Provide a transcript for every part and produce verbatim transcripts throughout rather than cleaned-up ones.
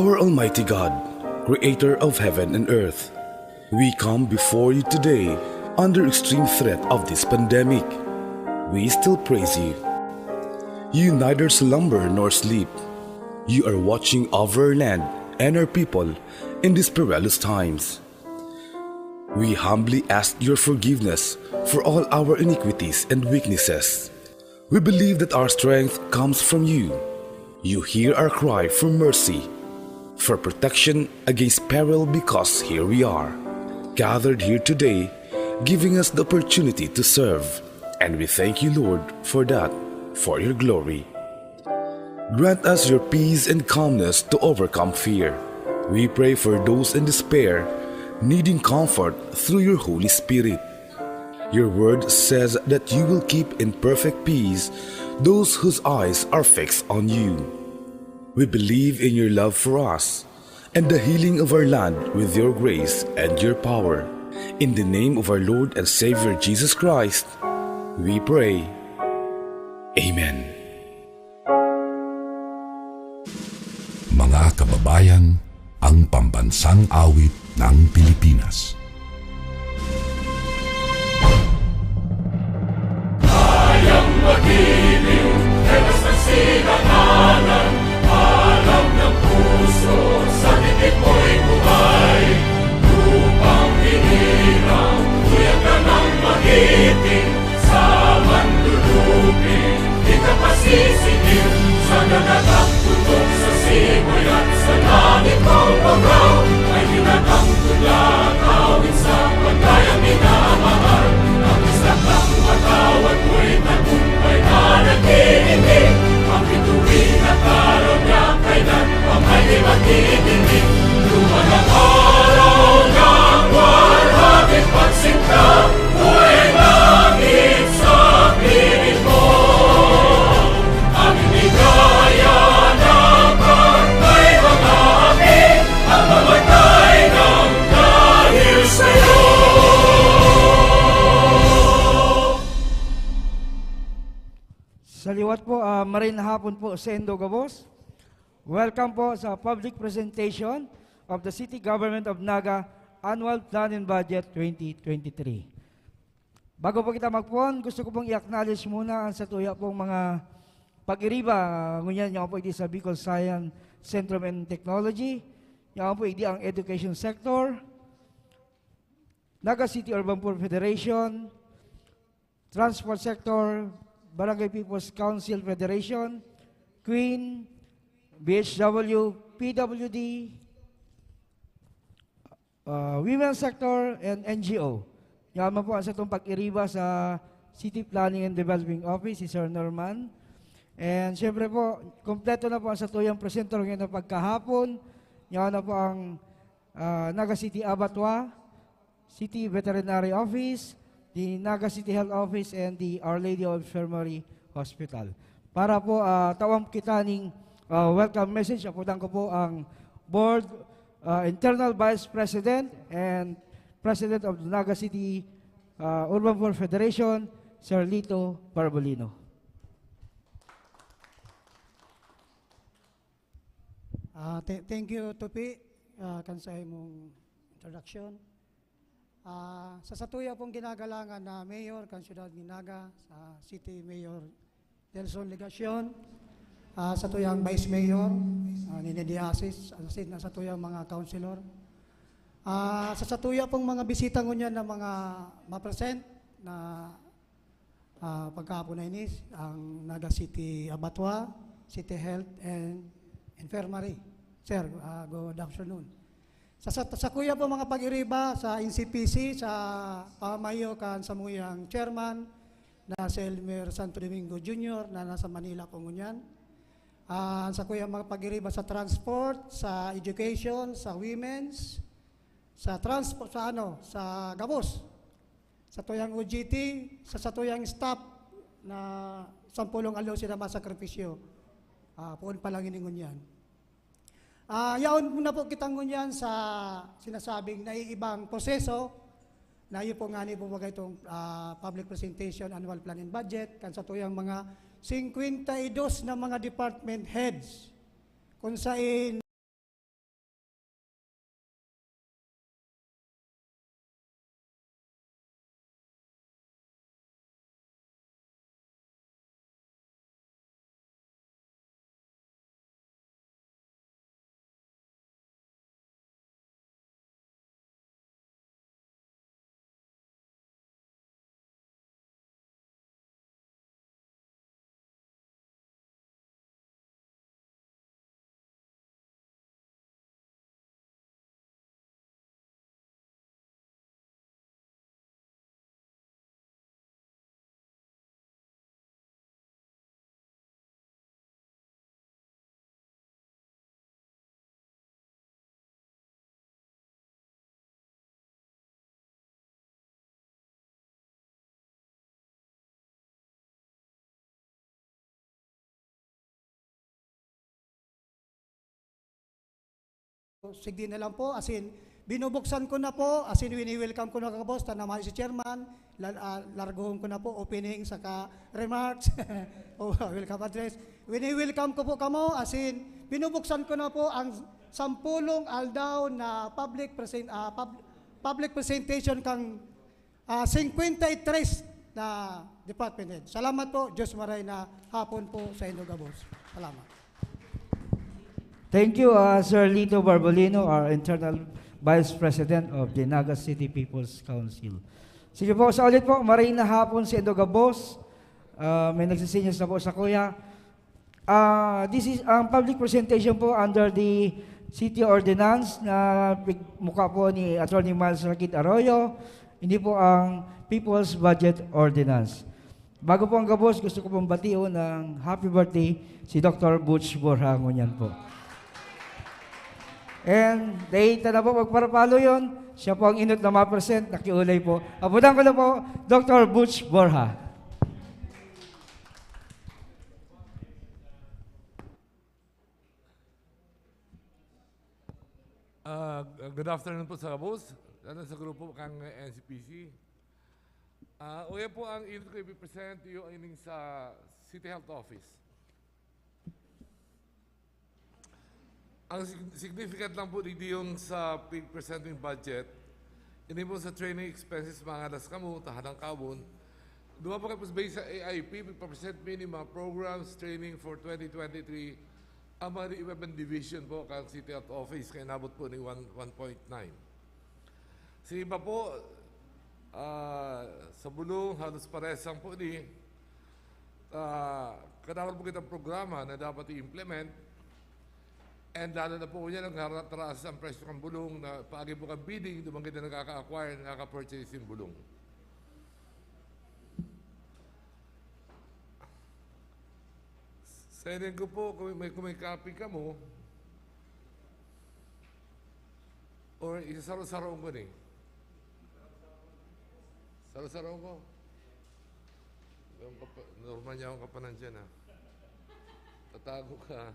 Our Almighty God, creator of heaven and earth, we come before you today under extreme threat of this pandemic. We still praise you. You neither slumber nor sleep. You are watching over our land and our people in these perilous times. We humbly ask your forgiveness for all our iniquities and weaknesses. We believe that our strength comes from you. You hear our cry for mercy, for protection against peril, because here we are, gathered here today, giving us the opportunity to serve. And we thank you, Lord, for that, for your glory. Grant us your peace and calmness to overcome fear. We pray for those in despair, needing comfort through your Holy Spirit. Your word says that you will keep in perfect peace those whose eyes are fixed on you. We believe in your love for us and the healing of our land with your grace and your power. In the name of our Lord and Savior Jesus Christ, we pray. Amen. Mga kababayan, ang pambansang awit ng Pilipinas. Kayang magiliw, kaya sa sinangalan, alam ng puso, sa dikit mo'y buhay. Lupang hinirang, kuya ka ng magiting, sa manlulupi, di ka pasisikin, sa dagat at bundok, sa simoy at sa langit mong banggaw, ay tinatangko niya at awit sa pagkayang minamahal. Ang isla ng matawad mo'y tagumpay na nag-iinggit, ang bituin at araw niya kailan pa may di magtitinik. Duman ang araw ng buwan, hapit pagsinta, buhay langit sa piling mo. Ang ligaya na pagkay mga api, ang mamatay ng dahil sa'yo. Sa liwat po, ah, maray na hapon po sa indo gabos. Welcome po sa public presentation of the City Government of Naga Annual Plan and Budget twenty twenty-three. Bago po kita magpuon, gusto ko pong i-acknowledge muna ang satuya pong mga pag-iriba, ngunyan, yaon po idi sa Bicol Science Centrum and Technology, yaon po idi ang education sector, Naga City Urban Poor Federation, Transport Sector, Barangay People's Council Federation, Queen, B H W, P W D, ah, Women Sector, and N G O. Yaman po ang satong pag-iriba sa City Planning and Development Office, si Sir Norman. And syempre po, kompleto na po ang satuyang presenter ngayon na pagkahapon. Yaman na po ang, ah, Naga City Abattoir, City Veterinary Office, the Naga City Health Office, and the Our Lady of Infirmary Hospital. Para po, ah, tawan kita ning, ah, welcome message, apodan ko po ang Board, ah, Internal Vice President and President of the Naga City, ah, Urban Poor Federation, Sir Lito Parbolino. Ah, th-, thank you, Tupi, ah, kan sa imong introduction. Ah, sa satuya pong ginagalangan na mayor kan siyudad ni Naga, sa City Mayor Delson Legacion, ah, satuyang Vice Mayor, ah, Nene Diasis, ang sin-, satuyang mga councilor. Ah, sa satuya pong mga bisita ngunyan na mga ma-present na, ah, pagkahapon na ini, ang Naga City Abattoir, City Health and Infirmary. Sir, ah, good afternoon. Sa, sa, sakuya po mga pag-iriba sa N C P C, sa pamayo kan samuyang chairman na si Elmer Santo Domingo Junior na nasa Manila po ngunyan. Ah, sakuya mga pag-iriba sa transport, sa education, sa women's, sa transport, sa ano, sa gabos. Satuyang O G T, sa satuyang staff na sampulong aldaw sila masakripisyo. Ah, poon pa lang ini ngunyan. Ah, yaon muna po kita ngunyan sa sinasabing naiibang proseso na iyo po nga ni po baga itong, ah, public presentation, annual plan and budget, kan satuyang mga singkwenta y dos na mga department heads. Kung sa in Sigdi na lang po, as in, binubuksan ko na po, as in, wini-welcome ko na, gabos, ta naman si chairman, la-, ah, largohon ko na po, opening saka remarks. O, welcome address. Wini-welcome ko po kamo, as in, binubuksan ko na po ang sampulong aldaw na public present-, ah, pub-, public presentation kan, ah, singkwenta y tres na department head. Salamat po, Diyos maray na hapon po sa indo gabos. Salamat. Thank you, ah, Sir Lito Barbolino, our internal Vice President of the Naga City People's Council. Sige po, sa ulit po, maray na hapon sa indo gabos. Ah, may nagsisinyas na po sa kuya. Ah, this is ang public presentation po under the City Ordinance na pig-, mukha po ni Attorney Miles Rakid Arroyo. Hindi po ang People's Budget Ordinance. Bago po ang gabos, gusto ko pong bation ng happy birthday si Doctor Butch Borja ngunyan po. And dahil ta na po magparapalo yon, siya po ang inot na mga percent, nakiulay po. Abutan ko na po, Doctor Butch Borja. Ah, good afternoon po sa gabos, lalo sa grupo kang N C P C. Ah, uya po ang inot ko ipipresent iyo ining sa City Health Office. Ang sig-, significant lang po digdi yung sa pig-presenting budget, ini po sa training expenses, mga das kamo, tahanang kawon. Duwa po kayo po based sa A I P, pigpapresent mi ni mga programs, training for twenty twenty-three, ang mga iba-ibang division po, kang City Health Office, kaya inabot po ni one, one point nine. Sa iba po, ah, sa bulong, halos parehas lang po ni, ah, kadakul po kitang programa na dapat i-implement. And lalo na po niya, nagkakataas ang presyo ng bulong na paagi po kang bidding, duman kita nakaka-acquire, nakaka-purchase yung bulong. Sa ining ko po, kung may, kung may copy ka mo, or isasaro-saro ko ni. Saro-saro ko. Yung kapa-, normal niya akong kapanan dyan, ha. Tatago ka.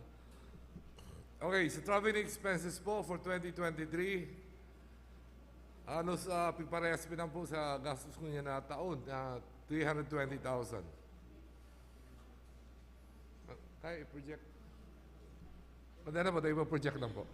Okay, sa traveling expenses po for twenty twenty-three, halos, ah, piparehas pinang po sa gastos ko niya na taon, na three hundred twenty thousand. Kaya i-project. Madala po, tayo project lang po.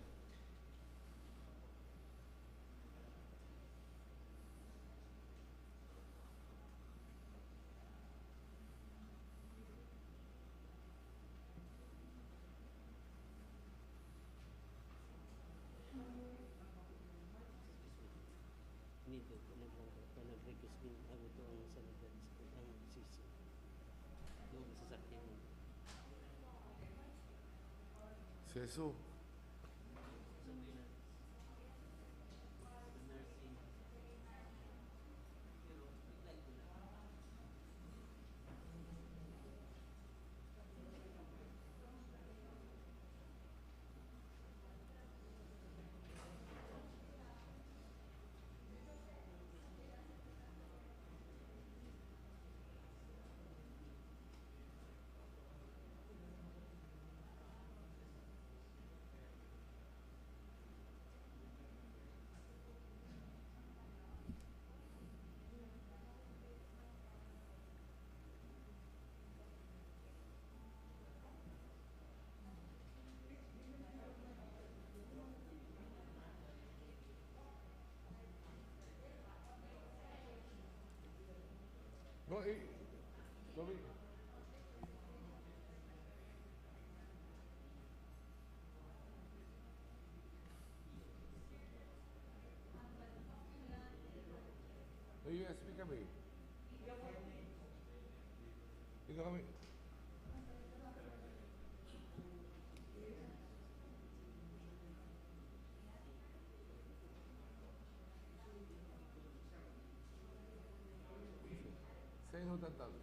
Nito, nag-, nag-request din ako ito ang sanidad sa ang sisi. Doon sa sasakyan. Seso. No, eh, sorry. May U S B kami. Ikaw kami. Sa inyo tatawag.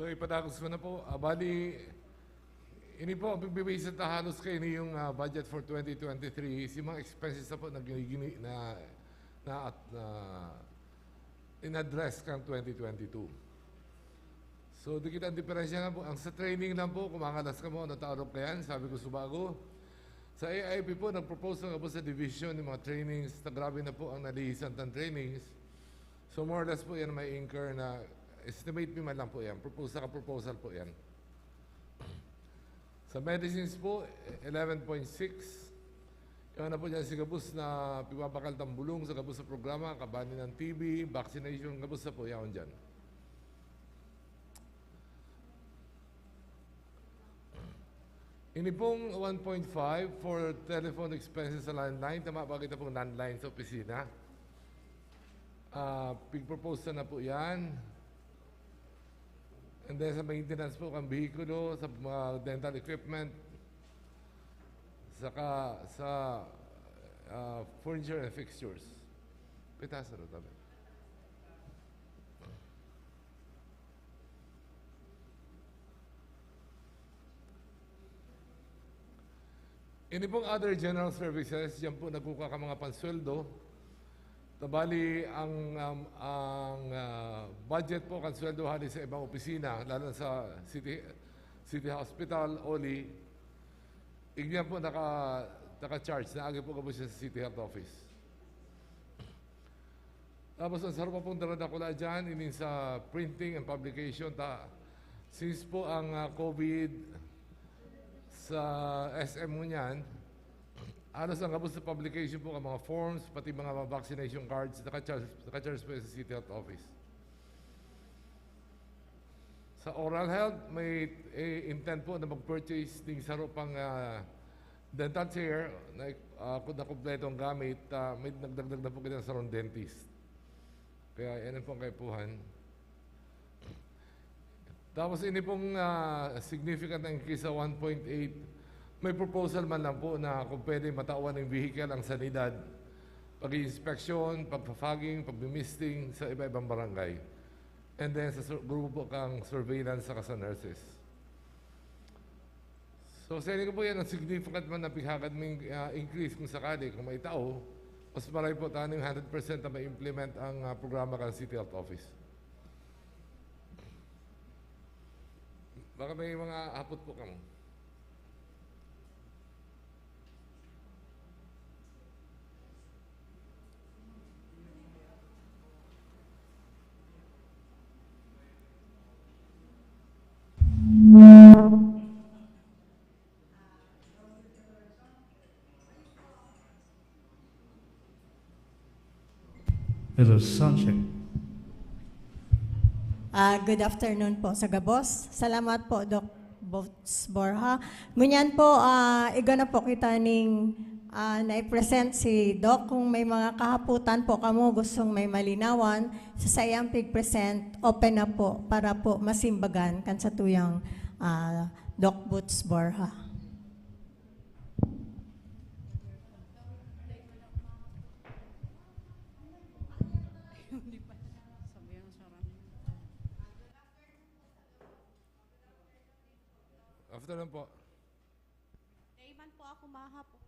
So, ipadagos ko na po. Ah, bali, ini po, ang pagbibisit na halos kayo yung ah, budget for twenty twenty-three, si mga expenses na po na ginigini na, na, at na in-address kang twenty twenty-two. So, di kita ang diferensya na po. Ang sa training lang po, kumangalas ka mo, nataarok ka yan, sabi ko subago. Sa A I P po, nag-propose nga po sa division ng mga trainings, na grabe na po ang nalihisan ng trainings. So, more or less po yan may incur na, estimate fee man lang po yan. Proposal ka proposal po yan. Sa medicines po, eleven point six. Yan na po dyan si gabos na pipapakal tambulong sa gabos sa programa, kabani ng T B, vaccination, gabos na po yan dyan. Ini pong one point five for telephone expenses sa landline. Tama ba kita pong landline sa opisina? Ah, pig-propose na po yan. And then sa maintenance po ng vehikulo, sa mga dental equipment, saka sa ah, furniture and fixtures. Pitasan na tabi. Ini pong other general services, diyan po nagkukuha ka mga pansweldo. Tabali, ang, um, ang ah, budget po kan sweldo hali sa ibang opisina, lalo na sa City, City Hospital, O L I, igyan po naka, naka-charge, naagi po gabos siya sa City Health Office. Tapos ang sarong pa pong daradakula dyan, ining sa printing and publication. Ta, since po ang ah, COVID sa S M mo niyan, halos ang gabos sa publication po, ang mga forms, pati mga vaccination cards, naka-charge, naka-charge po sa City Health Office. Sa oral health, may eh, intent po na mag-purchase ng saro pang ah, dental chair na ah, kung na kompleto ang gamit, ah, may nagdagdag na po kita sa sarong dentist. Kaya yan ang pong kaipuhan. Tapos ini pong ah, significant na increase sa one point eight, may proposal man lang po na kung pwede matawan ng vehicle ang sanidad, pag-iinspeksyon, pagpa-fogging, pagmimisting sa iba-ibang barangay. And then sa sur- grupo kang surveillance saka sa nurses. So, sa inyo po yan, ang significant man na pighagad mong ah, increase kung sakali, kung may tao, mas maray po tayo ng one hundred percent na ma-implement ang ah, programa kan City Health Office. Baka may mga hapot po kamo. Hello, sound check. Ah, good afternoon po sa gabos. Salamat po, Doc Boots Borja. Ngunyan po, ah, igwa na po kita ning ah, na-present si Doc. Kung may mga kahaputan po kamo gustong may malinawan, sa saiyang pig-present, open na po para po masimbagan kan satuyang ah, Doc Boots Borja. After lang po. Dai man po ako mahapon.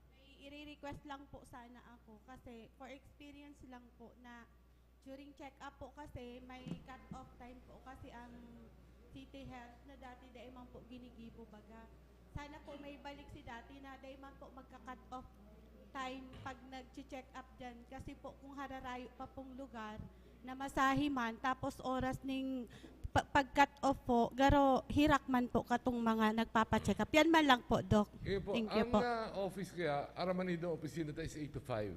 Ah, may i-request lang po sana ako kasi for experience lang po na during check-up po kasi may cut-off time po kasi ang City Health na dati dai man po ginigibo baga. Sana po may balik si dati na dai man po magka-cut off time pag nagche-check up diyan kasi po kung hararayo pa pong lugar na masahi man tapos oras ning pa- pag-cut off po garo hirak man po katong mga nagpapa-check up. Yan man lang po, Doc. Iyo po, Thank you ang po. ah, office kaya, Aramanido, opisina tayo sa eight to five.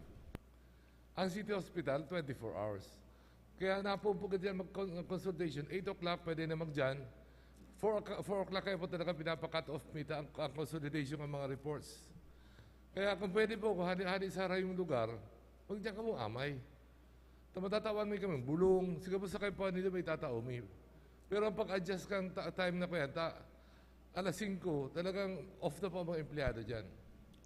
Ang City Hospital, twenty-four hours. Kaya napumpugad yan mag-consultation. Eight o'clock, pwede na magdyan. Four, o'clock- four o'clock kayo po talaga pinapa-cut off mita ang, ang consolidation ng mga reports. Kaya kung pwede po, kung hali-hali sa yung lugar, huwag dyan kamo amay. Ta matatawan mi kami, bulong, sige po sa kayo po nito may tatao mi. Pero ang pag-adjust kang ta- time na ko yan, ta, alas singko, talagang off na po ang mga empleyado dyan.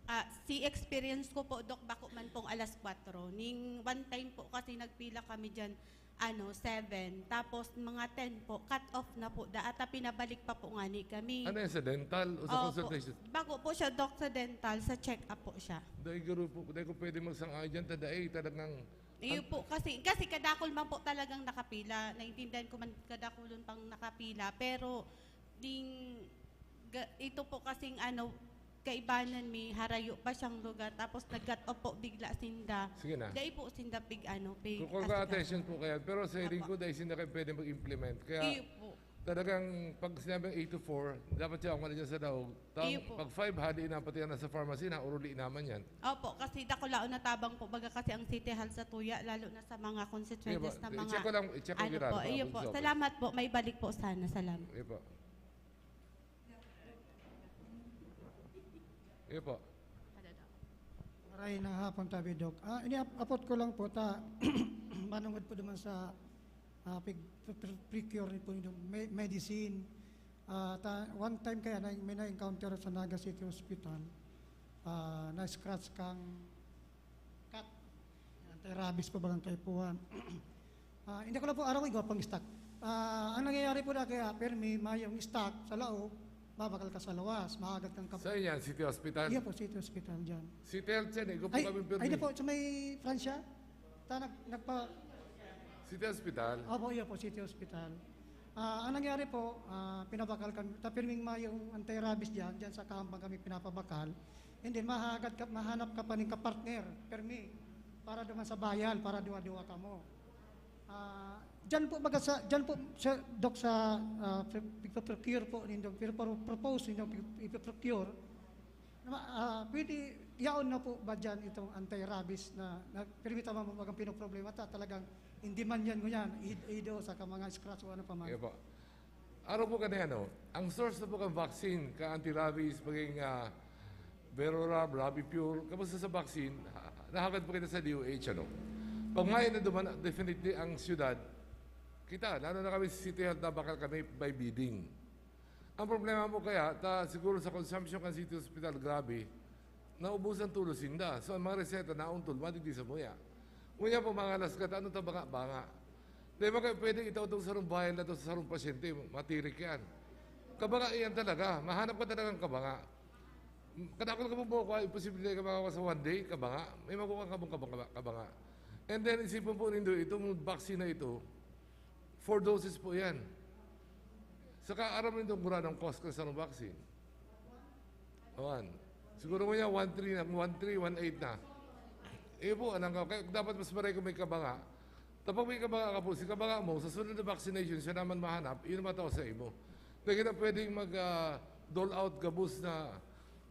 Ah, si experience ko po, Doc, bako man pong alas kwatro. Ning one time po kasi nagpila kami dyan. ano, seven. Tapos mga ten po, cut off na po. Da, ata pinabalik pa po nga ni kami. Ano yan, sa dental o sa Opo. Consultation? Bago po siya, Doc, sa dental, sa check-up po siya. Dahil garo po, dahil ko pwede magsang-ayon dyan, tadae, talagang... Iyo po, kasi, kasi kadakol man po talagang nakapila. Naintindihan ko man kadakulon pang nakapila. Pero, ding, ga- ito po kasing ano, kaibanan may harayo pa siyang lugar. Tapos nag-cut off po bigla sinda. Sige na. Dai po sinda pig ano, pig Kukul ka attention po kaya. Pero sa hiling Apo. ko, dahil hindi kayo pwede mag-implement. Kaya Iyo po. talagang pag sinabing eight to four, dapat siya ako na dyan sa daog. Tam, Iyo po. Pag five, hali na pati yan nasa pharmacy, na uruli naman yan. Opo, kasi dakulaon na tabang po baga kasi ang City Health sa tuya, lalo na sa mga constituents Iyo po. na I-check mga ko lang, i-check ko ano ginagawa po, iyo po, po. Doc. Salamat po, may balik po sana. Salamat. Iyo po. Iyo po. Maray na hapon, tabi, Doc. Ah, iniapot ko lang po, ta, manungod po naman sa ah, pig, pre- pre- procure po yung me- medicine. Ah, ta, one time kaya na, may na-encounter sa Naga City Hospital, ah, na-scratch kang cat. Anti-rabies po bagang kaipuhan. Ah, hindi ko lang po araw igwa pang stock. Ah, ang nangyayari po na kaya, permi, mayong stock sa laog, babakal ka sa lawas, maagad kang kap- Saan yan? City Hospital? Iya po, City Hospital dyan. City Health yan. Ikaw po Ay, kami ay, di po, sa may Francia, ta nag, nagpa, City Hospital? Opo, iya po, City Hospital. Ah, ang nangyari po, ah, pinabakal kami, ta pirming mayong anti-rabies dyan, dyan sa kahampang kami pinapabakal. And then, mahagad ka, mahanap ka pa ning kapartner, permi, para duman sa bayal, para duwa-duwa kamo. Ah, dyan po, baga sa, dyan po, sa, Doc, sa ah, pre- pigpa-procure po nindong, pero pro- propose nindong pig- ipa-procure, na, ah, pwede, yaon na po ba dyan itong anti-rabies na, na pirmi tama mo bagang pinoproblema ta, talagang in demand yan, ngunyan, id- ido sa ka mga scratch o ano pa man. Iya po. Araw po kanina, no? Ang source na po kang vaccine, ka anti-rabies, maging uh, Verorab, Rabipur, kamusta sa vaccine, ha- nahagad po kita sa D O H, ano? Pag may na duman, definitely ang syudad, kita, lalo na kami sa City Health, nabakal kami by bidding. Ang problema mo kaya, ta, siguro sa consumption kan City Hospital, grabe, naubusan tulos sinda. So, ang mga reseta, nauntol, madigdi sa muya. Ngunyan po, mga lasgat, ano ta banga-banga? Di ba kayo pwede itaw itong sarong vial na to sa sarong pasyente, matirik yan. Kabanga iyan talaga, mahanap ka talagang kabanga. Kadakol ka po buko, imposible ka makakuha sa one day, kabanga. May makukuha ka pong kabanga. kabanga. And then, isipon po nindo, itong vaccine na ito, four doses po yan. Saka aram nindo kung gurano ang cost kan sarong vaccine. One. Siguro mo yan, one three na, one three, one eight na. Iyo po, anong ka, kaya dapat mas maray kung may kabanga. Tapos may kabanga ka po, si kabanga mo, sa sunod na vaccination, siya naman mahanap, yun ang matao sa imo. Hindi kita pwedeng mag ah, dole out gabos na,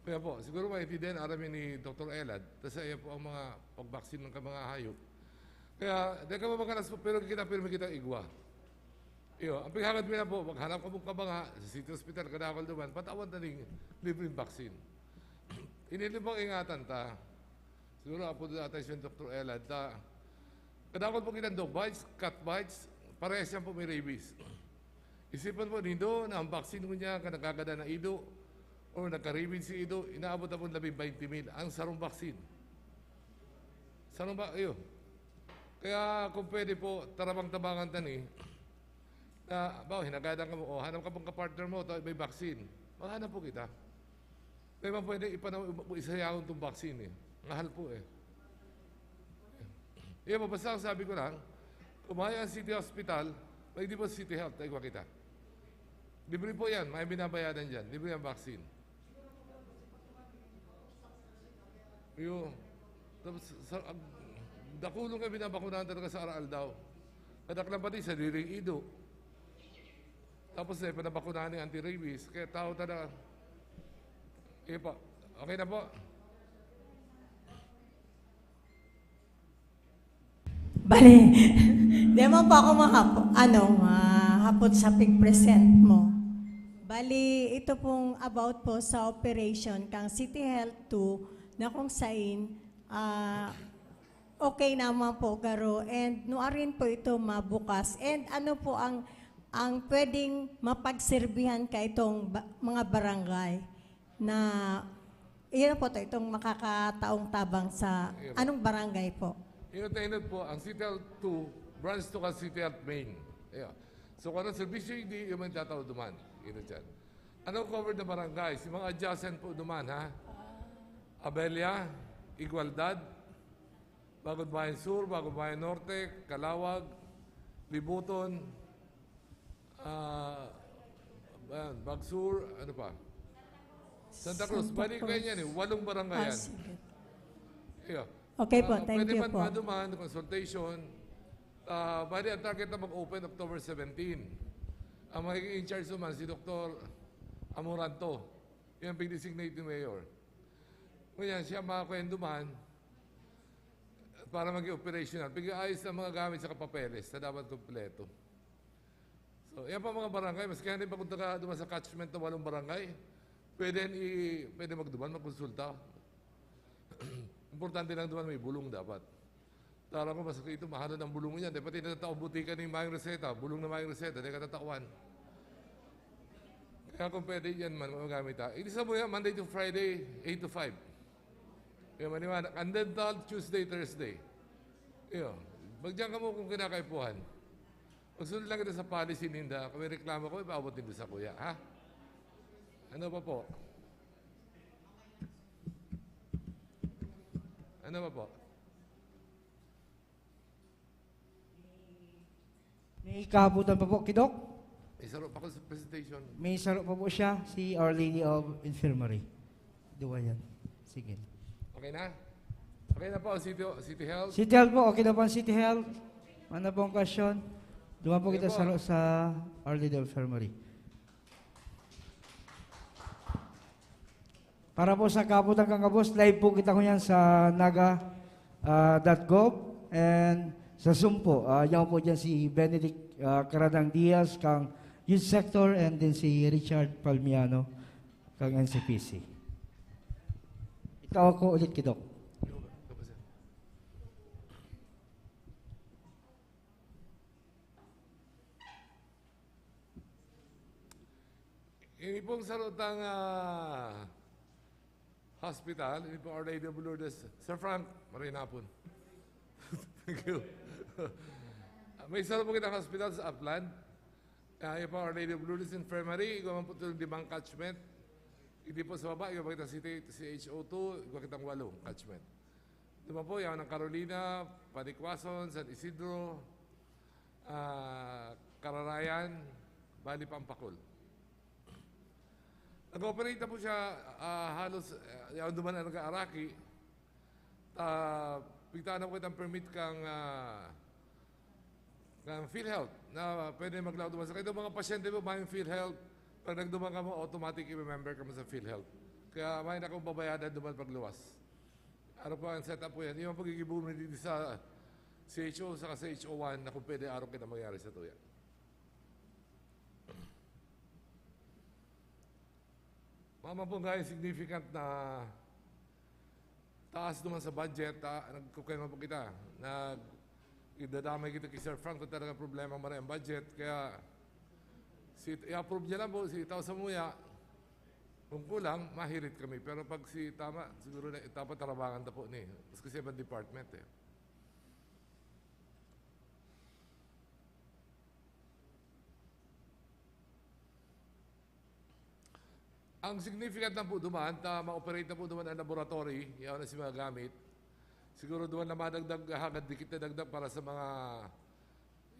kaya po, siguro maintindihan, aram ni Doctor Elad, tas iya po ang mga pag-vaccine ng mga hayop. Kaya, di ka mabakalas po, pero kita pirmi kitang igwa. Iyo, ang pighangad mi na po, maghanap ka mong kabanga sa City Hospital, kadakol duman, patawan ta ning libreng vaccine. Ini lang pong ingatan ta. Siguro, apo na tayo si Doctor Elad, ta. Kadakol po kitang dog bites, cat bites, parehas yan po may rabies. Isipan po nindo na ang vaccine ko niya, ka nagkagada na ido, o nagka-rabies si ido, inaabot na po labing twenty mil ang sarong vaccine. Sarong ba, iyo. Kaya kung pwede po, tarabang-tabangan ta ni, na, ba, hinagadan ka mo, o hanap ka pong kapartner mo, ta, may vaccine. Maghanap po kita. May man pwede ipanaw, isayawon tong vaccine eh. Mahal po eh. Iya po, basta ang sabi ko lang, kung mayo ang City Hospital, may di po City Health, tayo kita. Libre po yan, may binabayadan dyan. Libre ang vaccine. Iyo. Tapos, sa, ag, dakulong kami binabakunahan talaga sa aral daw. Kadaklan pati sa diring ido. Tapos na ipanabakunahan ng anti-rabies. Kaya tao talaga. Iyo po. Okay na po. Bali, di man po ako mahap, ano, mahapot sa pig-present mo. Bali, ito pong about po sa operation kang City Health two na kung sain, ah, okay naman po, garo. And nuarin po ito mabukas. And ano po ang ang pwedeng mapagserbihan ka itong ba- mga barangay na iyan po to, itong makakataong tabang sa Ayun. Anong barangay po? Inot na inot po, ang City Health two, Branch to kan City Health Main. Ayan. So, kung anong serbisyo, hindi yung may tatao duman. Ito dyan. Ano covered na barangay? Si mga adjacent po duman, ha? Abella, Igualdad, Bagong Bayan Sur, Bagong Bayan Norte, Calawag, Libuton, ah, ayan, Bagsur, ano pa? Santa Cruz. Santa Bali, kaya Cruz. Yan eh. Walong barangay Ah, yan. Sige. Iyo. Okay po, Ah, thank pwede you man po. Maduman, consultation. Ah, bali, ang target na mag-open October seventeen. Ang magiging in charge naman si Doktor Amoranto. Yan ang pag-designate ni Mayor. Ngunyan, siya makakuha duman para maging operational. Pag-aayos ng mga gamit sa kapapeles na dapat kompleto. So, yan pa mga barangay. Maski hindi pa kung taga duman sa catchment ng walong barangay, pwede, i, pwede magduman, magkonsulta. Importante lang duman may bulong dapat. Tara ko, mas ito, mahal ang bulong niyan. Di pati natatao butika ni Mayong Reseta, bulong na Mayong Reseta, di katatawan. Kaya kung pwede yan man, magamit ha. Hindi sa buhay, Monday to Friday, eight to five. Kaya maniwala, ang dental, Tuesday, Thursday. Iyo, magdiyan ka mo kung kinakaipuhan. Magsunod lang kita sa policy ninda. Kung may reklamo ko, ipaabot nindo sa kuya, ha? Ano pa po? Ano pa po? May kahapotan pa po, Kidok? May saro pa ko sa presentation. May saro pa po siya, si Our Lady of Infirmary. Duwa yan. Sige. Okay na? Okay na po, City, City Health. City Health po, okay na po ang City Health. Ano po ang question? Duwa po Okay kita po. Saro sa Our Lady of Infirmary. Para po sa kahapotan kan gabos, live po kita ngunyan sa naga, ah, dot gov and sa Zoom po. Ah, yan po dyan si Benedict, ah, Caradang Diaz kang Youth Sector and din si Richard Palmiano kang N C P C. Ikaw ako ulit, Kidok. Ini pong sarutang, ah, hospital, ini pong Our Lady of Lourdes. Sir Frank, maray na hapon. Thank you. May sarutang hospital sa Upland. Ah, ini pong Our Lady of Lourdes Infirmary, igwa man po itong limang catchment. Hindi po sa baba, igwa pa kita city, C H O two, igwa kitang walong catchment. Di ba po, yan ang Carolina, Panikwason, San Isidro, ah, Kararayan, Bali, Pampakol. Nag-operate na po siya, ah, halos, ah, yaon duman ang nag-aaraki. Ah, pigtaan na po kitang permit kang, ah, kang PhilHealth na pwede maglaog duman. Sa kayo mga pasyente po, mayong PhilHealth, pag nagduman ka mo, automatic i-member ka mo sa PhilHealth. Kaya may na akong babayadan duman pagluwas. Ano po ang setup po yan? Yung pagkikiboom dito sa C H O saka sa H O one na kung pwede araw kita mangyari sa tuya. Mama po, guys, significant na taas naman sa budget, ta-, nagkukwema po kita. Nag-, idadamay kita kay Sir Frank kung talaga problema man ang budget. Kaya, si, i-approve niya lang po, si Tao Samuya, kung kulang, mahirit kami. Pero pag si tama, siguro na, dapat tarabangan na po ni. Mas kasi ibang department eh. Ang significant lang po duman, ta ma-operate na po duman ang laboratory, yaon na si mga gamit. Siguro duman na madagdag, hagad dikit na dagdag para sa mga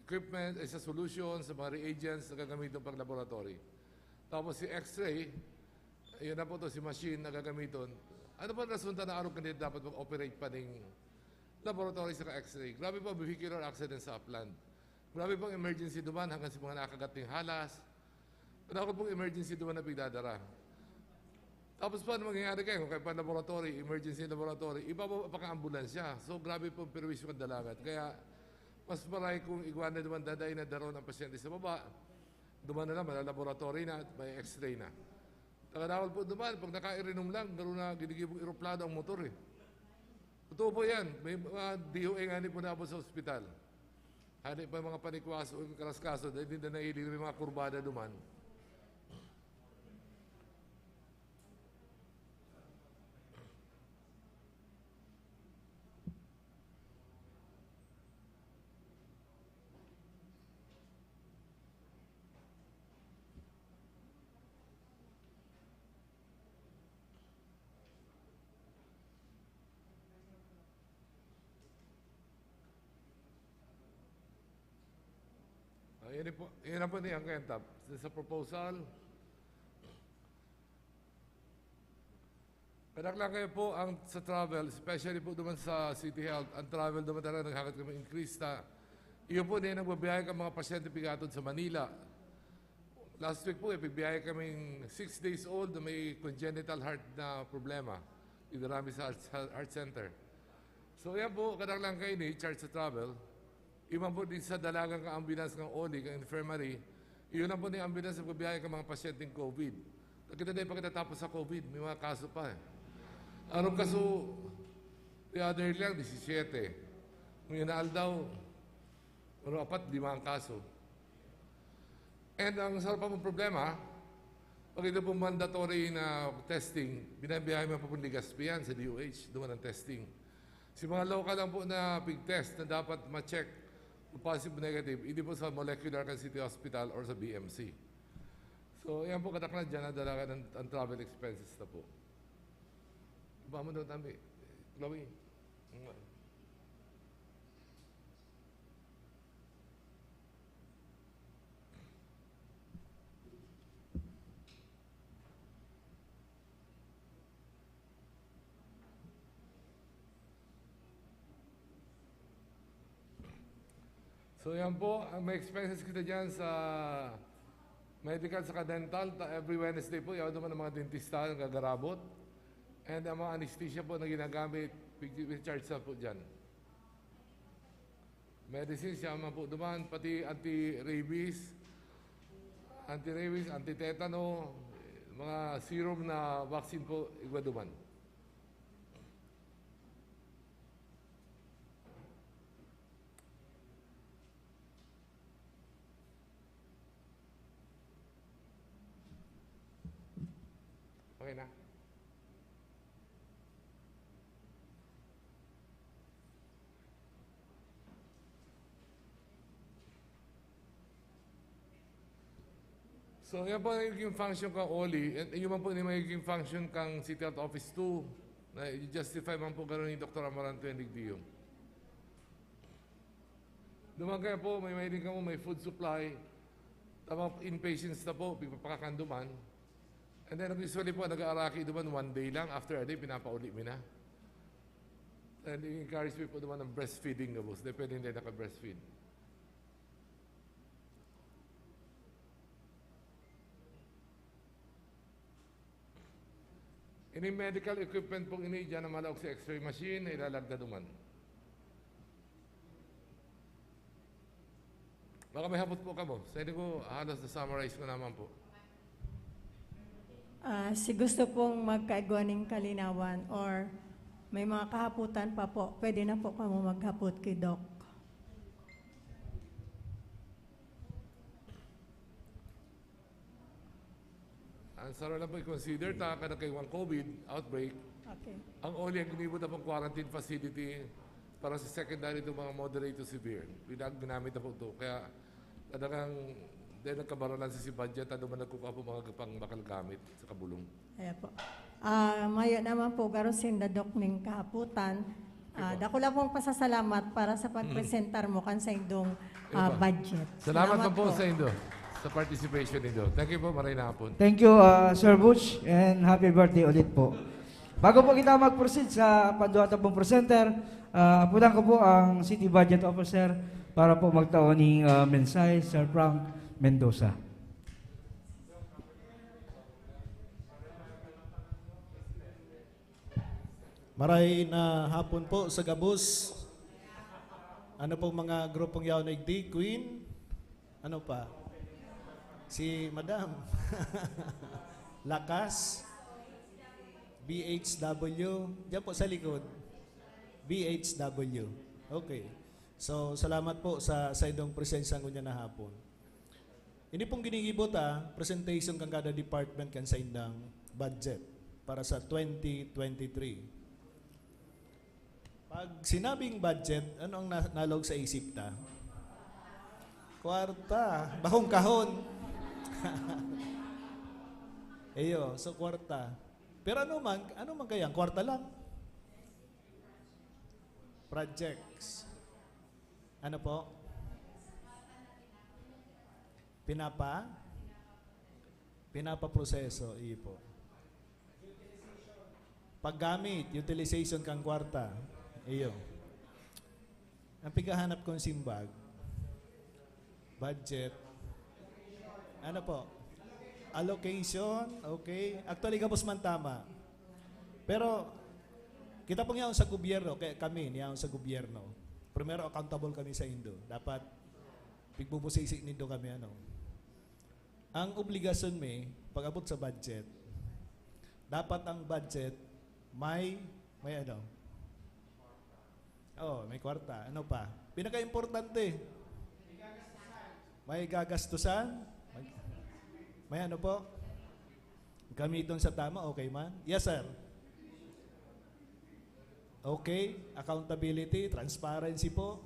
equipment, eh, sa solution, sa mga reagents na gagamitin pag laboratory. Tapos si X-ray, yun na po to, si machine na gagamitin. Ano po ang rason ta na arog kanina dapat mag-operate pa ning laboratory sa X-ray? Grabe po, vehicular accident sa Upland. Grabe pong emergency duman hanggang sa mga nakakagat ning halas. Wala ko pong emergency duman na pigdadara. Tapos paano mangyayari kayo? Kung kayo pa laboratory, emergency laboratory, iba pa, pa ka ambulansya. So, grabe pong perwisyo kan dalagat. Kaya, mas maray kung igwa na duman dadain na daron ang pasyente sa baba. Duman na lang, may laboratory na, may x-ray na. Taga Davao po duman, pag naka-irinom lang, garo na ginigibong eroplano ang motor eh. Totoo po yan. May mga D O A nga ni po naabot sa ospital. Hali pa yung mga panikwaso, yung karaskaso, dahil hindi na nailing may mga kurbada duman. Yun po, yun lang po ni ang Kentab. Sa, sa proposal, kadaklan kayo po ang sa travel, especially po duman sa City Health. Ang travel duman talaga naghakot kami increase ta. Iyon po na yung nagbabiyahe ka mga pasyente pigatod sa Manila. Last week po, ipigbiyahe kaming six days old na may congenital heart na problema. Idara mi sa heart, heart center. So, yan po, kadaklan kayo ni charge sa travel. Iman po din sa dalagan ka ambulance ng oli, ng infirmary. Iyon lang po ni ambulance na pagbiyahe ka mga pasyenteng COVID. Kita na yung pagkatapos sa COVID, may mga kaso pa eh. Anong kaso, the other lang, disisiete. Ngayon na aldaw, ano, apat, lima ang kaso. And ang sarap pa mong problema, pag ito pong mandatory na testing, binabiyahe mo pa pong Legazpi yan sa D O H, doon ang testing. Si mga local lang po na pig-test na dapat ma-check kung positive o negative, hindi po sa molecular kan City Hospital or sa B M C. So, yan po, kadaklan dyan, nadalagan ang, ang travel expenses na po. Iba mo doon, Tambi. Chloe. So, yan po, ang may expenses kita dyan sa medical saka dental. Ta-, every Wednesday po, yaw naman ang mga dentista ang gagarabot. And ang mga anesthesia po na ginagamit, we, we charge na po dyan. Medicine, siya man po duman, pati anti-rabies, anti-rabies, anti-tetano, mga serum na vaccine po, igwa duman. Okay na. So, yan po yung function ka, Oli. Yan, yun man po yung magiging function kang City Health Office two, na i-justify man po gano'n ni Doktor Amaranto yung digdiyo. Duman kaya po, may, may din kamo, may food supply. Tama, inpatients na po, pipapakakan duman. And then, usually po, nag-aaraki duman, one day lang. After a day, pinapauli mi na. And i-encourage mi po duman ng breastfeeding na boss. Depende hindi naka-breastfeed. Ini medical equipment pong ini, diyan na malaog sa X-ray machine, na ilalagda duman. Baka may hapot po kamo. Sa inyo ko, halos na-summarize ko naman po. Ah, si gusto pong magkaigwa ning kalinawan or may mga kahaputan pa po, pwede na po kamo maghapot kay Doc. Ang saro lang po i-consider, ta kada kay one COVID outbreak, Okay. ang oli ang ginibo na pong quarantine facility para sa secondary to mga moderate to severe. Pinag-, ginamit na po ito. Kaya talagang dahil nagkabaralan sa si budget, ano man nagkukuha po mga pang bakal gamit sa kabulong. Ayan po. Ah, mayo naman po, garo sinda Doc ning kahaputan. Ah, Ito. Dako lang pong pasasalamat para sa pagpresentar mo kan sa indong ah, Ito. budget. Salamat, po, po sa indo, sa participation nindo. Thank you po, maray na hapon. Thank you, uh, Sir Butch, and happy birthday ulit po. Bago po kita mag-proceed sa panduha ta pong presenter, uh, apudan ko po ang City Budget Officer para po magtao ning uh, mensahe, Sir Frank Mendoza. Maray na hapon po sa gabos. Ano pong mga grupong yaon na igdi? Queen? Ano pa? Si Madam. Lakas? B H W? Diyan po sa likod. B H W. Okay. So, salamat po sa, sa inyong presensya ngunyan na hapon. Ini pong ginigibo ta, presentation kan kada department kan saindang budget para sa twenty twenty-three. Pag sinabing budget, ano ang na- nalog sa isip ta? Kwarta. Bakong kahon. Iyo, so kwarta. Pero ano man, ano man kaya? Kwarta lang. Projects. Ano po? Pinapa? Pinapaproseso, iyo po. Paggamit, utilization kang kwarta. Iyo. Ang pighahanap kong simbag, budget. Ano po? Allocation, okay. Actually, gabos man tama. Pero, kita pong yaon sa gobyerno, kaya kami, niyaon sa gobyerno, primero accountable kami sa indo. Dapat, pigbubusisi nindo kami, ano. Ang obligasyon mi, pag-abot sa budget, dapat ang budget may, may ano? Oh, may kwarta. Ano pa? Pinaka-importante, may gagastusan? May, may ano po? Gamiton sa tama, okay man? Yes, sir. Okay, accountability, transparency po.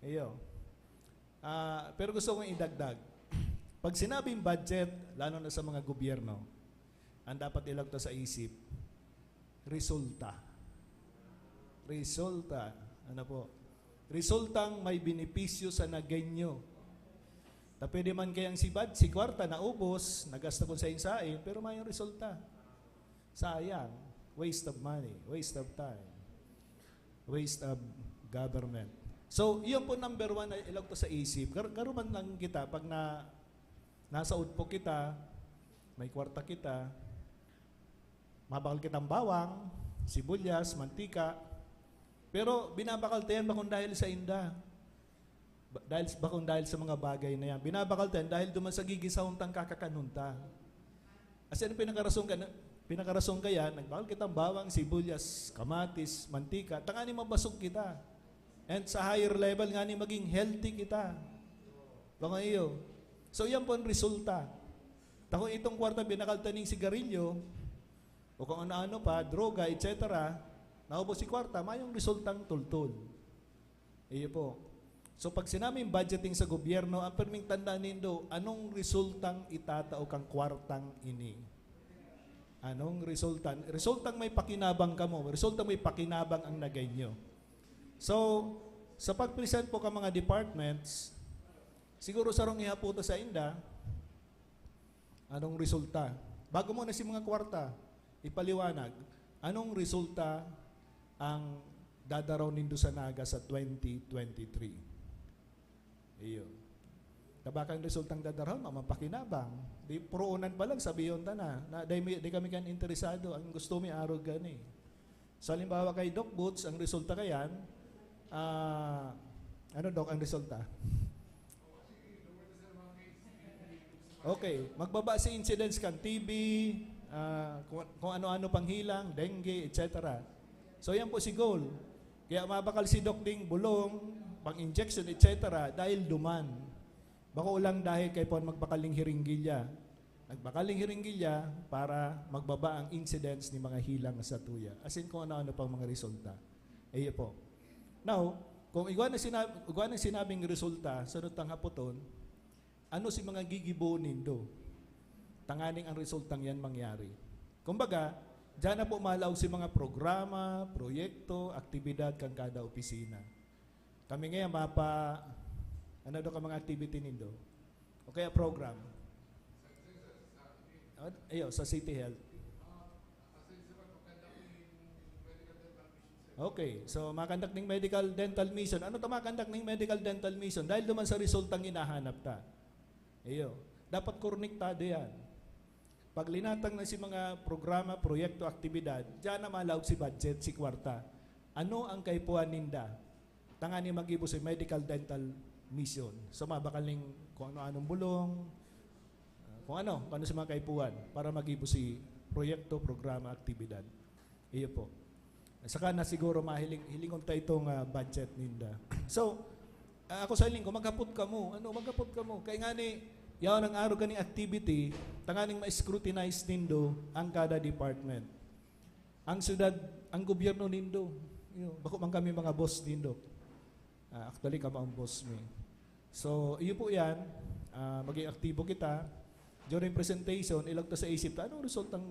Iyo. Ah, pero gusto kong idagdag. Pag sinabing budget, lalo na sa mga gobyerno, ang dapat ilagto sa isip, resulta. Resulta. Ano po? Resultang may benepisyo sa Nagueño. Ta pwede man kayang si bad-, si kwarta naubos, nagasta kun sain-sain, pero mayong resulta. Sayang. Waste of money, waste of time, waste of government. So, iyon po number one na ilagto sa isip. Gar-, garo man lang kita, pag na, nasa udpo kita, may kwarta kita, mabakal kitang bawang, sibuyas, mantika, pero binabakal ta yan bakong dahil sa inda. Ba-, dahil, bakong dahil sa mga bagay na yan. Binabakal ta yan dahil duman sa gigisahon tang kakakanon ta. As in, pinakarason ka na, pinakarason ka yan, nagbakal kitang bawang, sibuyas, kamatis, mantika, tanganing mabasog kita. And sa higher level, ngani maging healthy kita. Baka iyo. So, yan po ang resulta. Ta kung itong kwarta, binakal ta ning sigarilyo, o kung ano-ano pa, droga, et cetera, naubos si kwarta, mayong resultang tultol. Iyo po. So, pag sinabing budgeting sa gobyerno, ang pirming tandaan nindo, anong resultang itatao kang kwartang ini? Anong resulta? Resultang may pakinabang kamo. Resultang may pakinabang ang Nagueño. So, sa pag-present po ka mga departments, siguro sarong ihaputa sa inda, anong resulta? Bago mo na si mga kwarta, ipaliwanag, anong resulta ang dadaraw nindo sa Naga sa twenty twenty-three? Iyo. Tabakang resultang dadarahon, mamapakinabang. Di, puroonan pa lang, sabihon ta na, na dai mi, dai kami kan interesado. Ang gusto mi, arog gani. So, halimbawa kay Doc Boots, ang resulta kayan, ah, ano, Doc, ang resulta? Okay, magbaba si incidence kan T B, ah, kung, kung ano-ano pang hilang, dengue, et cetera. So, yan po si goal. Kaya mabakal si Doc ding bulong, pang-injection, et cetera, dahil duman. Bako lang dahil kay Juan magbakal ning hiringgilya. Nagbakal ning hiringgilya para magbaba ang incidence ni mga hilang sa tuya. As in, kung ano-ano pang mga resulta. Iyo po. Now, kung igwa na sinab-, igwa na sinabing resulta, sunod tang hapoton, ano si mga gigibo nindo? Tanganing ang resultang yan mangyari. Kumbaga, diyan na po malaog si mga programa, proyekto, aktibidad kan kada opisina. Kami ngayon, mapa, ano daw ka mga activity nindo? O kaya program? Ano? Ayo, sa City Health. Okay, so makandak ning medical dental mission. Ano ta makandak ning medical dental mission? Dahil duman sa resultang hinahanap ta. Iyo. Dapat konektado yan. Pag linatang na si mga programa, proyekto, aktibidad, diyan na malaog si budget, si kwarta. Ano ang kaipuhan ninda? Tanganing magibo si medical dental mission. So, mabakal ning kung ano-anong bulong, ah, kung ano, kung ano sa mga kaipuhan para magibo si proyekto, programa, aktibidad. Iyo po. Saka na siguro mahiling, hilingon ta itong, ah, budget ninda. So, ah, ako sa hiling ko, maghapot kamo. Ano, maghapot kamo. Kaya nga ni, yaon ang araw kaning activity, tanganing ma-scrutinize nindo ang kada department. Ang syudad, ang gobyerno nindo. Iyo, bako man kami mga boss nindo. Ah, actually, kamo ang boss mi. So, iyo po yan. Ah, maging aktibo kita. During presentation, ilag ta sa isip ta, anong resultang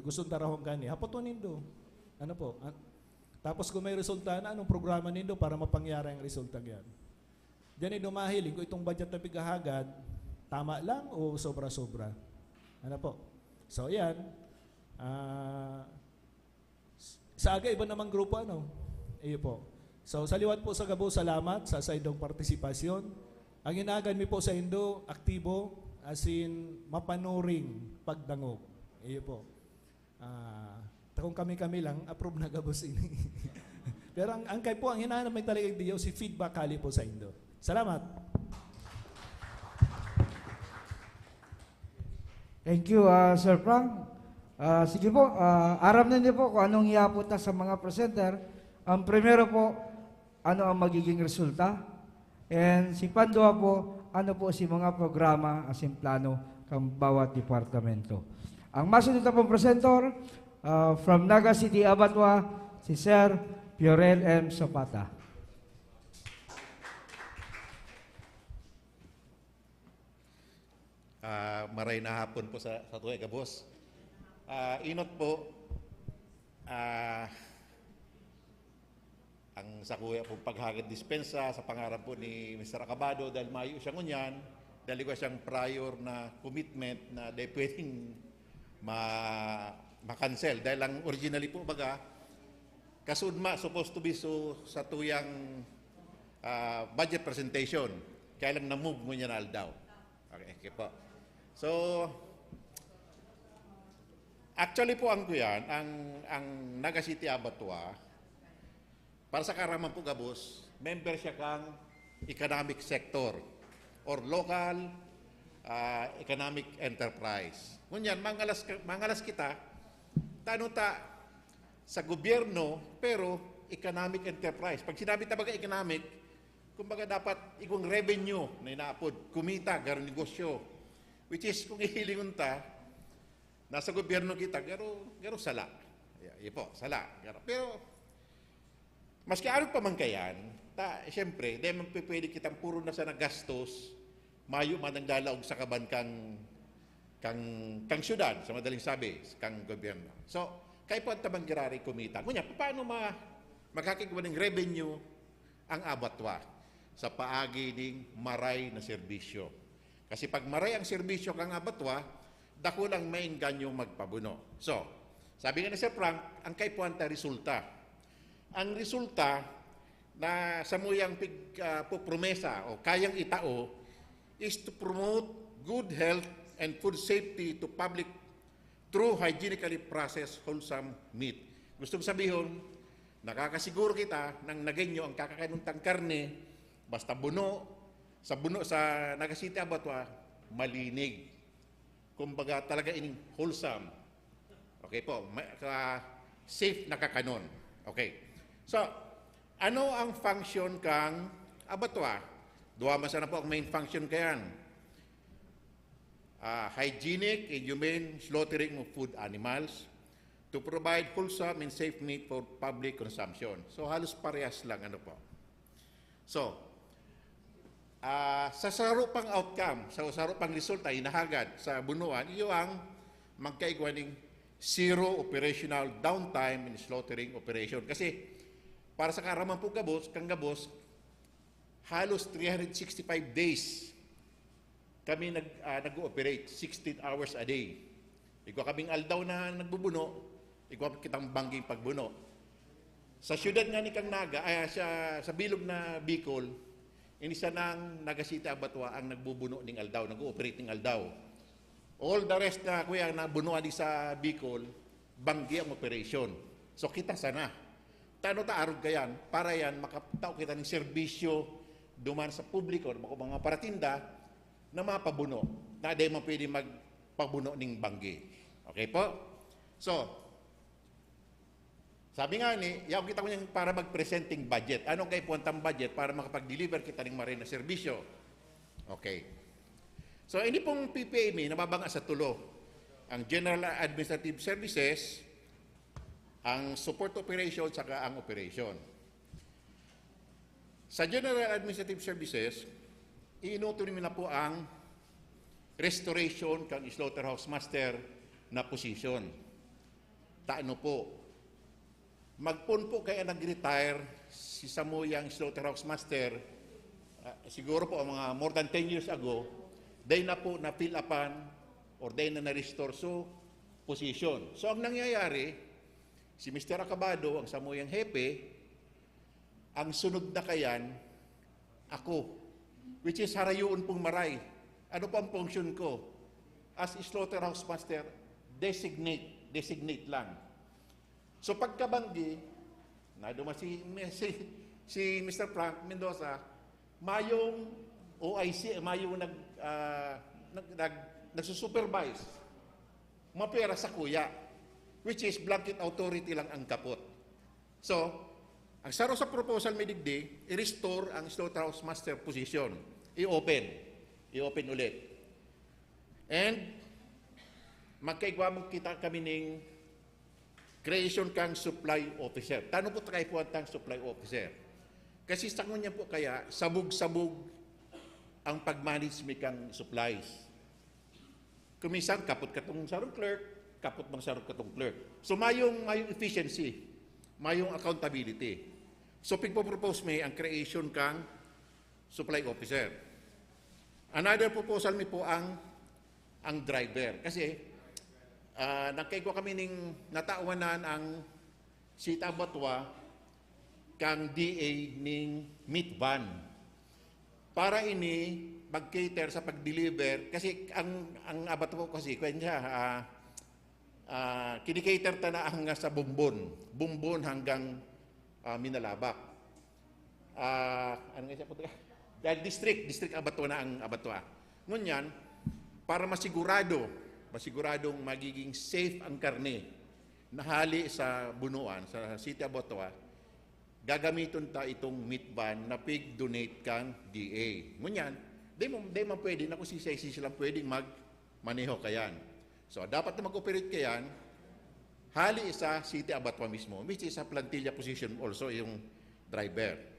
gusto tarahon gani? Hapoton nindo. Ano po? Ah, tapos kung may resulta na, anong programa nindo para mapangyari ang resulta yan? Diyan ay dumahiling kung itong budget na pighahagad, tama lang o sobra-sobra. Ano po? So, yan. Ah, s- sa aga, iba namang grupo, ano? Iyo po. So, sa liwat po sa gabo, salamat sa saindong partisipasyon. Ang hinagan mi po sa indo, aktibo, as in, mapanuring pagdangog. Iyo po. Ah, takong kami-kami lang, approve na gabos ini. Pero ang, ang kay po, ang hinahanap may talagang diyo, si feedback hali po sa indo. Salamat. Thank you, ah, Sir Frank. Ah, sige po, ah, aram na niyo po kung anong ihapot ta sa mga presenter. Ang primero po, ano ang magiging resulta? And si pandua po, ano po si mga programa asin plano kan bawat departamento? Ang masunod na pong presenter, ah, from Naga City, Abatwa, si Sir Fiorel M. Zapata. Ah, maray na hapon po sa, sa tuwi, gabos. Ah, inot po, ah, ang sakuya pong paghagad dispensa sa pangaran po ni Mister Acabado, dahil mayo siya ngunyan, dahil ko siyang prior na commitment na di pwedeng ma ma-cancel. Dahil ang originally po, baga, kasudma supposed to be so, sa tuyang ah, budget presentation. Kaya lang na-move ngunyan na aldaw. Okay, okay po. So, actually po ang kuyan, ang, ang Naga City Abattoir, para sa kaaraman po gabos, member siya kang economic sector or local ah, economic enterprise. Ngunyan, mangalas, ka- mangalas kita, tano ta sa gobyerno, pero economic enterprise. Pag sinabi ta baga economic, kumbaga dapat igwang revenue na inaapod, kumita, garo negosyo. Which is, kung ihilingon ta, nasa gobyerno kita, garo, garo sala. Yeah, ipo, sala. Garo. Pero, maski ano pa man kayan, ta, siyempre, di man pwede kitang puro na sa nagastos, mayo man ang dalaog sa kaban kang, kang, kang syudad, sa madaling sabi, kang gobyerno. So, kaipuhan ta man giraray kumita. Ngunyan, paano ma, magkakigwa ning revenue ang abatwa sa paagi ning maray na serbisyo? Kasi pag maray ang serbisyo kang abatwa, dakulang maengganyo magpabuno. So, sabi nga ni Sir Frank, ang kaipuhan ta resulta. Ang resulta na samuyang pig, ah, popromesa o kayang itao is to promote good health and food safety to public through hygienically processed wholesome meat. Gustong sabihon, nakakasiguro kita nang nagenyo ang kakakanon tang karne, basta buno, sa buno sa Naga City Abattoir, malinig. Kumbaga, talaga ining wholesome. Okay po, ma- ka- safe na kakanon. Okay. So, ano ang function kang abattoir? Duwa man sana po ang main function kayan. Ah, hygienic and humane slaughtering of food animals to provide wholesome and safe meat for public consumption. So, halos parehas lang, ano po. So, ah, sa saro pang outcome, sa saro pang resulta, hinahagad sa bunuan, iyo ang magkaigwa ning zero operational downtime in slaughtering operation. Kasi, para sa kaaraman po gabos, kang gabos, halos three hundred sixty-five days kami nag, ah, nag-ooperate, sixteen hours a day. Igwa kaming aldaw na nagbubuno, igwa kitang bangging pagbuno. Sa siyudad nga ni kang Naga, ay, sa, sa bilog na Bicol, ini sanang Naga City Abattoir ang nagbubuno ning aldaw, nag-ooperate ning aldaw. All the rest na, kuya, na bunuan di sa Bicol, banggi ang operation. So, kita sana. Tano ta arog kayan, para yan, makatao kita ng serbisyo duman sa publiko, mga, mga paratinda, na mapabuno, na di man pwede magpabuno ning banggi. Okay po? So, sabi nga ni, yaw kita ko niyang para mag-presenting budget. Anong kaipuhan tang budget para makapag-deliver kita ng maray na serbisyo? Okay. So, ini pong P P A M, nababanga sa tulo. Ang General Administrative Services, ang Support Operation, saka ang Operation. Sa General Administrative Services, iinuto niyo na po ang restoration kang slaughterhouse master na position. Taano po? Magpon po kaya nag-retire si samuyang slaughterhouse master, Ah, siguro po, mga more than ten years ago, dai na po na-fill upan or dai na na-restore so position. So, ang nangyayari, si Mister Acabado, ang samuyang hepe, ang sunod na kayan, ako, which is harayoon pong maray. Ano po ang function ko? As slaughterhouse master, designate, designate lang. So pagkabanggi, naduman si, si, si Mister Frank Mendoza, mayong O I C, mayong nag, ah, nag, nag, nagsusupervise, mapera sa kuya, which is blanket authority lang ang kapot. So, ang saro sa proposal mi digdi, i-restore ang slaughterhouse master position. I-open. I-open ulit. And magkaigwa mo kita kami ning creation kang supply officer. Tano po tayo po ang supply officer. Kasi sa ngunyan po kaya, sabog-sabog ang pag-manage mi kang supplies. Kuminsan, kapot katong sarong clerk, kapot mang sarong katong clerk. So, mayong, mayong efficiency, mayong accountability. So, pigpo-propose mi ang creation kang supply officer. Another proposal mi po ang, ang driver. Kasi, ah, nagkaigwa kami ning natawanan ang City Abattoir kang D A ning meat van. Para ini mag-cater sa pag-deliver. Kasi ang, ang abattoir kasi, kwan siya, ah, ah, kinikater ta na hanggang sa Bombon. Bombon hanggang, ah, Minalabac. Ah, ano nga siya po? Dahil district, district abattoir na ang abattoir. Ngunyan, para masigurado, masiguradong magiging safe ang karne na hali sa bunuan, sa City Abattoir, gagamiton ta itong meat van na pig-donate kang D A. Ngunyan, di mo, di man pwede na kung sisay-sisay lang pwedeng magmaneho kayan. So, dapat na mag-operate kayan, hali sa City Abattoir mismo, which is a plantilla position also yung driver.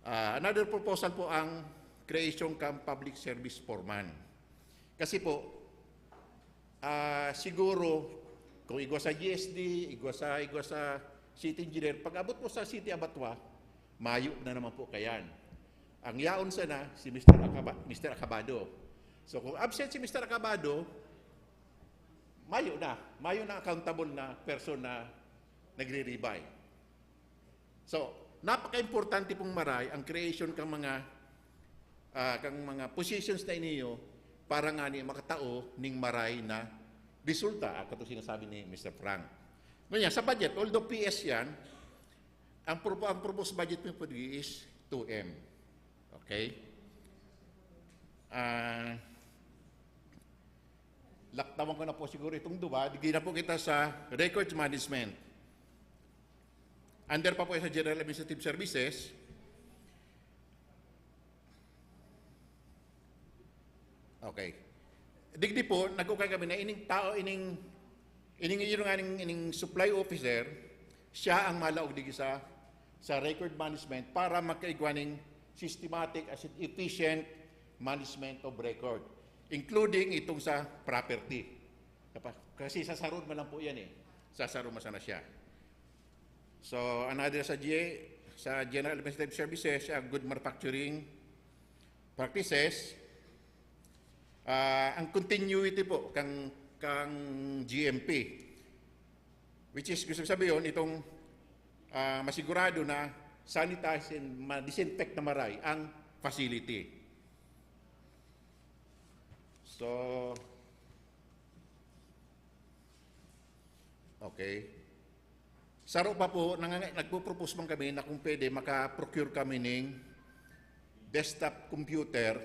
Ah, another proposal po ang creation kang public service foreman. Kasi po, ah, siguro, kung igwa sa G S D, igwa sa, igwa sa city engineer, pag abot po sa City Abattoir, mayo na naman po kayan. Ang yaon sana, si Mister Acaba-, Mister Acabado. So, kung absent si Mister Acabado, mayo na. Mayo na accountable na person na nagre-ribay. So, napaka-importante pong maray ang creation kang mga, ah, kang mga positions na iniyo para ngani makatao ning maray na resulta, ah, katong sinasabi ni Mister Frank. Ngunyan, sa budget, although P S yan, ang propo-, ang proposed budget mi po is two M. Okay? Ah, laktawan ko na po siguro itong duwa. Digdi na po kita sa records management. Under pa po sa General Administrative Services. Okay. Digdi po, nagkukay kami na ining tao, ining, ining, ining, ining, ining supply officer, siya ang malaog digdi sa, sa record management para magkaigwa ning systematic as in efficient management of record, including itong sa property. Kapa-, kasi sa sarod man lang po yan eh. Sa sarod man sana siya. So, another sa G A, sa General Administrative Services, siya good manufacturing practices, ah, ang continuity po kang, kang G M P, which is, gusto sabihin, itong, ah, masigurado na sanitize and ma-disinfect na maray ang facility. So, okay. Saro pa po, nanganga-, nagpo-propose man kami na kung pwede, maka-procure kami ning desktop computer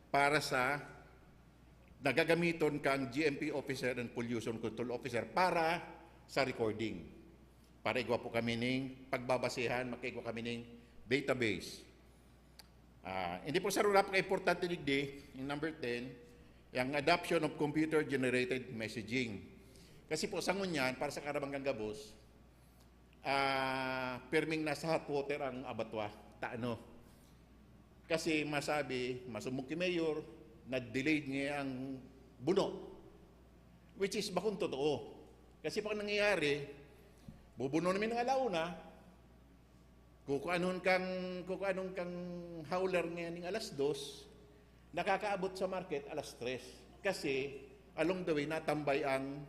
para sa nagagamiton kang G M P officer and pollution control officer para sa recording. Para igwa po kami ning pagbabasehan, makaigwa kami ning database. Ah, hindi po sa napaka-importante digdi, yung number ten, yung adoption of computer-generated messaging. Kasi po, sa ngunyan, para sa karabang gabos, ah, pirming nasa hot water ang abatwa. Taano? Kasi masabi, masumog ki Mayor, na-delayed nga ang buno. Which is bakong totoo. Kasi pag nangyayari, bubuno namin ng alauna, Kukuanon kang, kukuanon kang howler ngayon ning alas dos, nakakaabot sa market alas tres. Kasi along the way, natambay ang,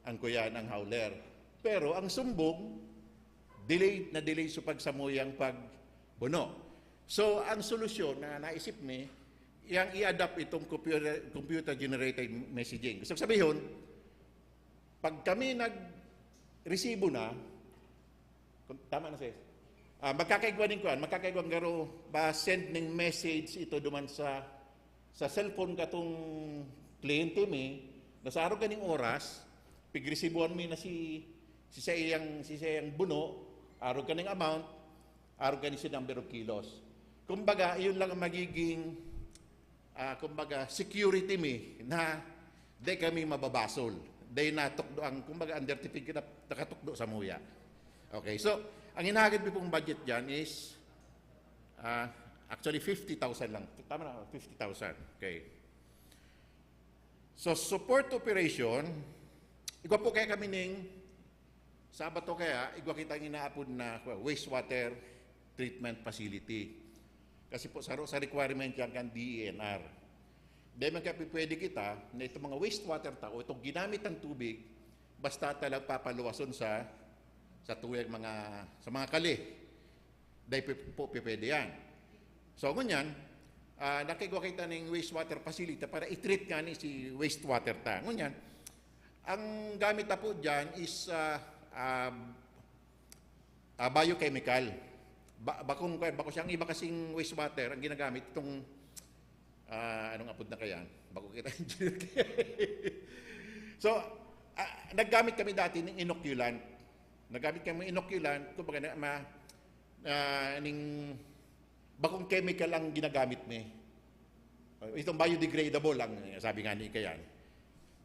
ang kuyan, ang howler. Pero ang sumbong, delayed na delayed sa pagsamuyang pagbuno. So, ang solusyon na naisip mi, yang i-adapt itong computer, computer-generated messaging. Gusto sabihon, pag kami nag-resibo na, kung, tama na, sir? Ah, magkakaigwa ning kuan, magkakaigwa garo ba send ning message ito duman sa, sa cellphone katong kliyente mi, na sa arog kaning oras, pigresibuhan mi na si, si sa iyang, si sa iyang buno, arog kaning amount, arog kani si number of kilos. Kumbaga, iyon lang ang magiging, ah, kumbaga, security mi na di kami mababasol. Di natukdo ang, kumbaga, ang certificate na nakatukdo sa muya. Okay, so, ang hinahagad mi pong budget dyan is, ah, actually, fifty thousand lang. Tama na, fifty thousand. Okay. So, support operation, igwa po kaya kami ning, sa bato kaya, igwa kita ang inaapod na wastewater treatment facility. Kasi po, saro sa requirement yan kan D E N R. Di man kaya pwede kita na itong mga wastewater ta o itong ginamit ng tubig, basta talag papaluwason sa, sa tuyang mga, sa mga kali. Dai pi-, po pipwede yan. So, ngunyan, ah, nakaigwa kita ning wastewater facility para i-treat nga ni si wastewater ta. Ngunyan, ang gamit na po dyan is, ah, ah, ah, biochemical. Ba-, bakong, bako siyang iba kasing wastewater ang ginagamit, itong, ah, anong apod na kayan? Bako kita engineer. So, ah, naggamit kami dati ng inoculant. Naggamit kami ng inoculant, kumbaga na, ma-, ah, ning bakong chemical ang ginagamit mi. Itong biodegradable ang sabi nga ni Kayan.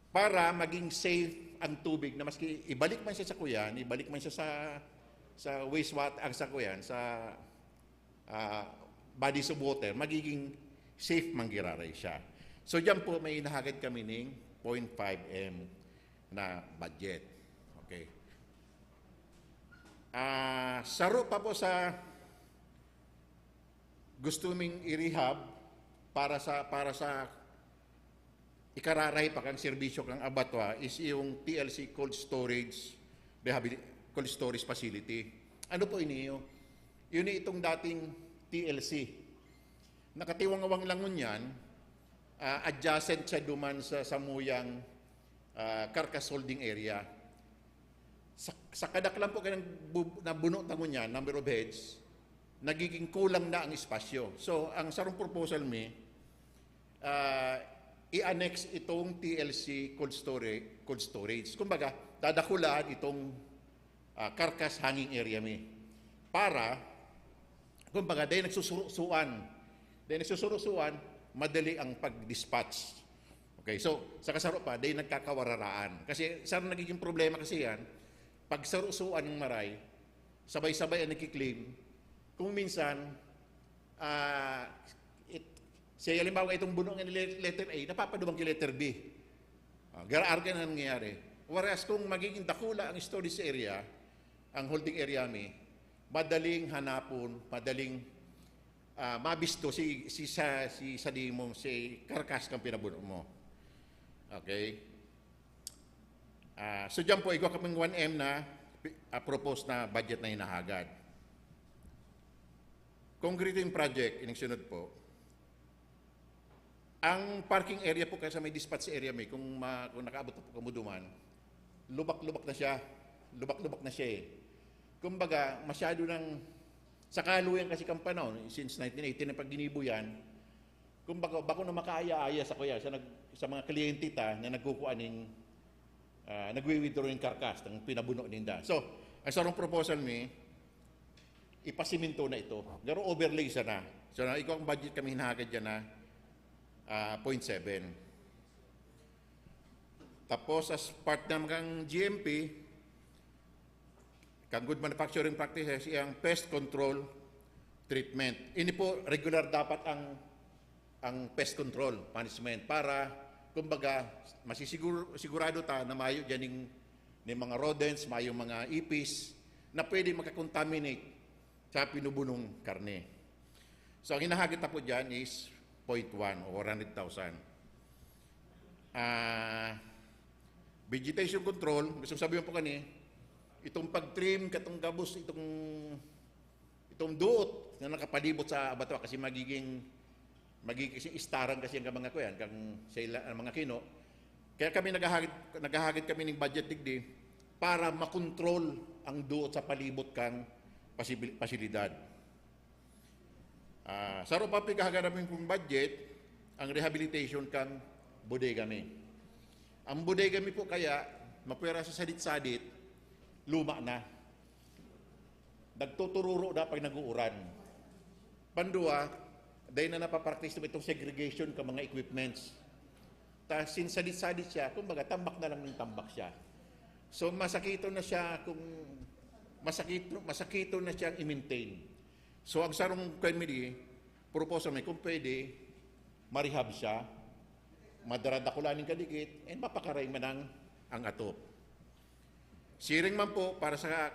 Para maging safe ang tubig na maski ibalik man siya sa kuyan, ibalik man siya sa, sa wastewater, ang sa kuyan, sa, ah, bodies of water, magiging safe man giraray siya. So, diyan po may hinahagad kami ning point five M na budget. Okay. Ah, saro pa po sa gusto ming i-rehab para sa, para sa ikararay pa kan serbisyo kan abattoir is yung T L C cold storage rehabil-, cold storage facility. Ano po ini? Yun itong dating T L C. Nakatiwang-awang lang ngunyan, ah, adjacent siya duman sa samuyang, ah, carcass holding area. Sa, sa kadak lang po kaya ng bu-, na buno ta ngunyan, number of heads, nagiging kulang na ang espasyo. So, ang sarong proposal mi, ah, i-annex itong T L C cold storage, cold storage. Kumbaga, dadakulaan itong, ah, carcass hanging area mi. Para, kumbaga, dahil nagsusurusuan, dahil nagsusurusuan, madali ang pag-dispatch. Okay, so, sa kasaro pa, dahil nagkakawararaan. Kasi, sa nagiging problema kasi yan, pag sarusuan ng maray, sabay-sabay ang nagki-claim, kung minsan, ah, it-, say, halimbawa, itong buno nga ni le-, letter A, napapadumang ki letter B. Ah, garaar ka na nangyayari. Whereas, kung magiging dakula ang storage area, ang holding area mi, madaling hanapon, madaling, ah, mabisto si, si sa, si sadimong, si carcass kang pinabuno mo. Okay? Ah, so, diyan po, igwa kaming one M na pi-, ah, proposed na budget na hinahagad. Concreting project, ining sunod po. Ang parking area po kaya sa may dispatch area mi, kung ma-, kung nakaabot na po kamo duman, lubak-lubak na siya. Lubak-lubak na siya eh. Kumbaga, masyado nang, sa kaluyan kasi kang panahon, since nineteen eighty na pag ginibo yan, kumbaga, bako na makaaya-aya sa kuya, sa nag-, sa mga kliyente ta na nagkukuha ning, ah, nagwi-withdraw ning carcass, ng pinabuno ninda. So, ang sarong proposal mi, ipasiminto na ito. Pero overlay sana. So, na, ikaw ang budget kami hinahagad dyan na, ah, point seven. Tapos, as part naman kang G M P, kang good manufacturing practices, iyang pest control treatment. Ini po, regular dapat ang, ang pest control management para, kumbaga, masisiguro, sigurado ta na mayo dyan ning, ning mga rodents, mayo mga ipis na pwede makakontaminate ta pinubunong karne. So, ang hinahagit ta po dyan is zero point one o one hundred thousand. Ah, vegetation control, gusto sabihin po kani, itong pag-trim, katong gabos, itong, itong duot na nakapalibot sa abattoir kasi magiging, magiging istaran kasi ang mga kuyan, kang sa ila, ang mga kino. Kaya kami naghahagit, naghahagit kami ng budget digdi para makontrol ang duot sa palibot kang pasibil-, pasilidad. Ah, saro pa pigkahagaran mi pong budget, ang rehabilitation kan bodega mi. Ang bodega mi po kaya, mapwera sa sadit-sadit, luma na. Nagtutururo na pag nag-uuran. Pandua, dahil na napapractice mo itong segregation ka mga equipments. Ta, since sadit-sadit siya, kumbaga, tambak na lang ng tambak siya. So, masakito na siya kung, masakito, masakito na siyang i-maintain. So, ang sarong kwan mi di, proposal mi, kung pwede, ma-rehab siya, madaradakulan ng kadikit, and mapakaray man ang, ang atop. Siring man po, para sa,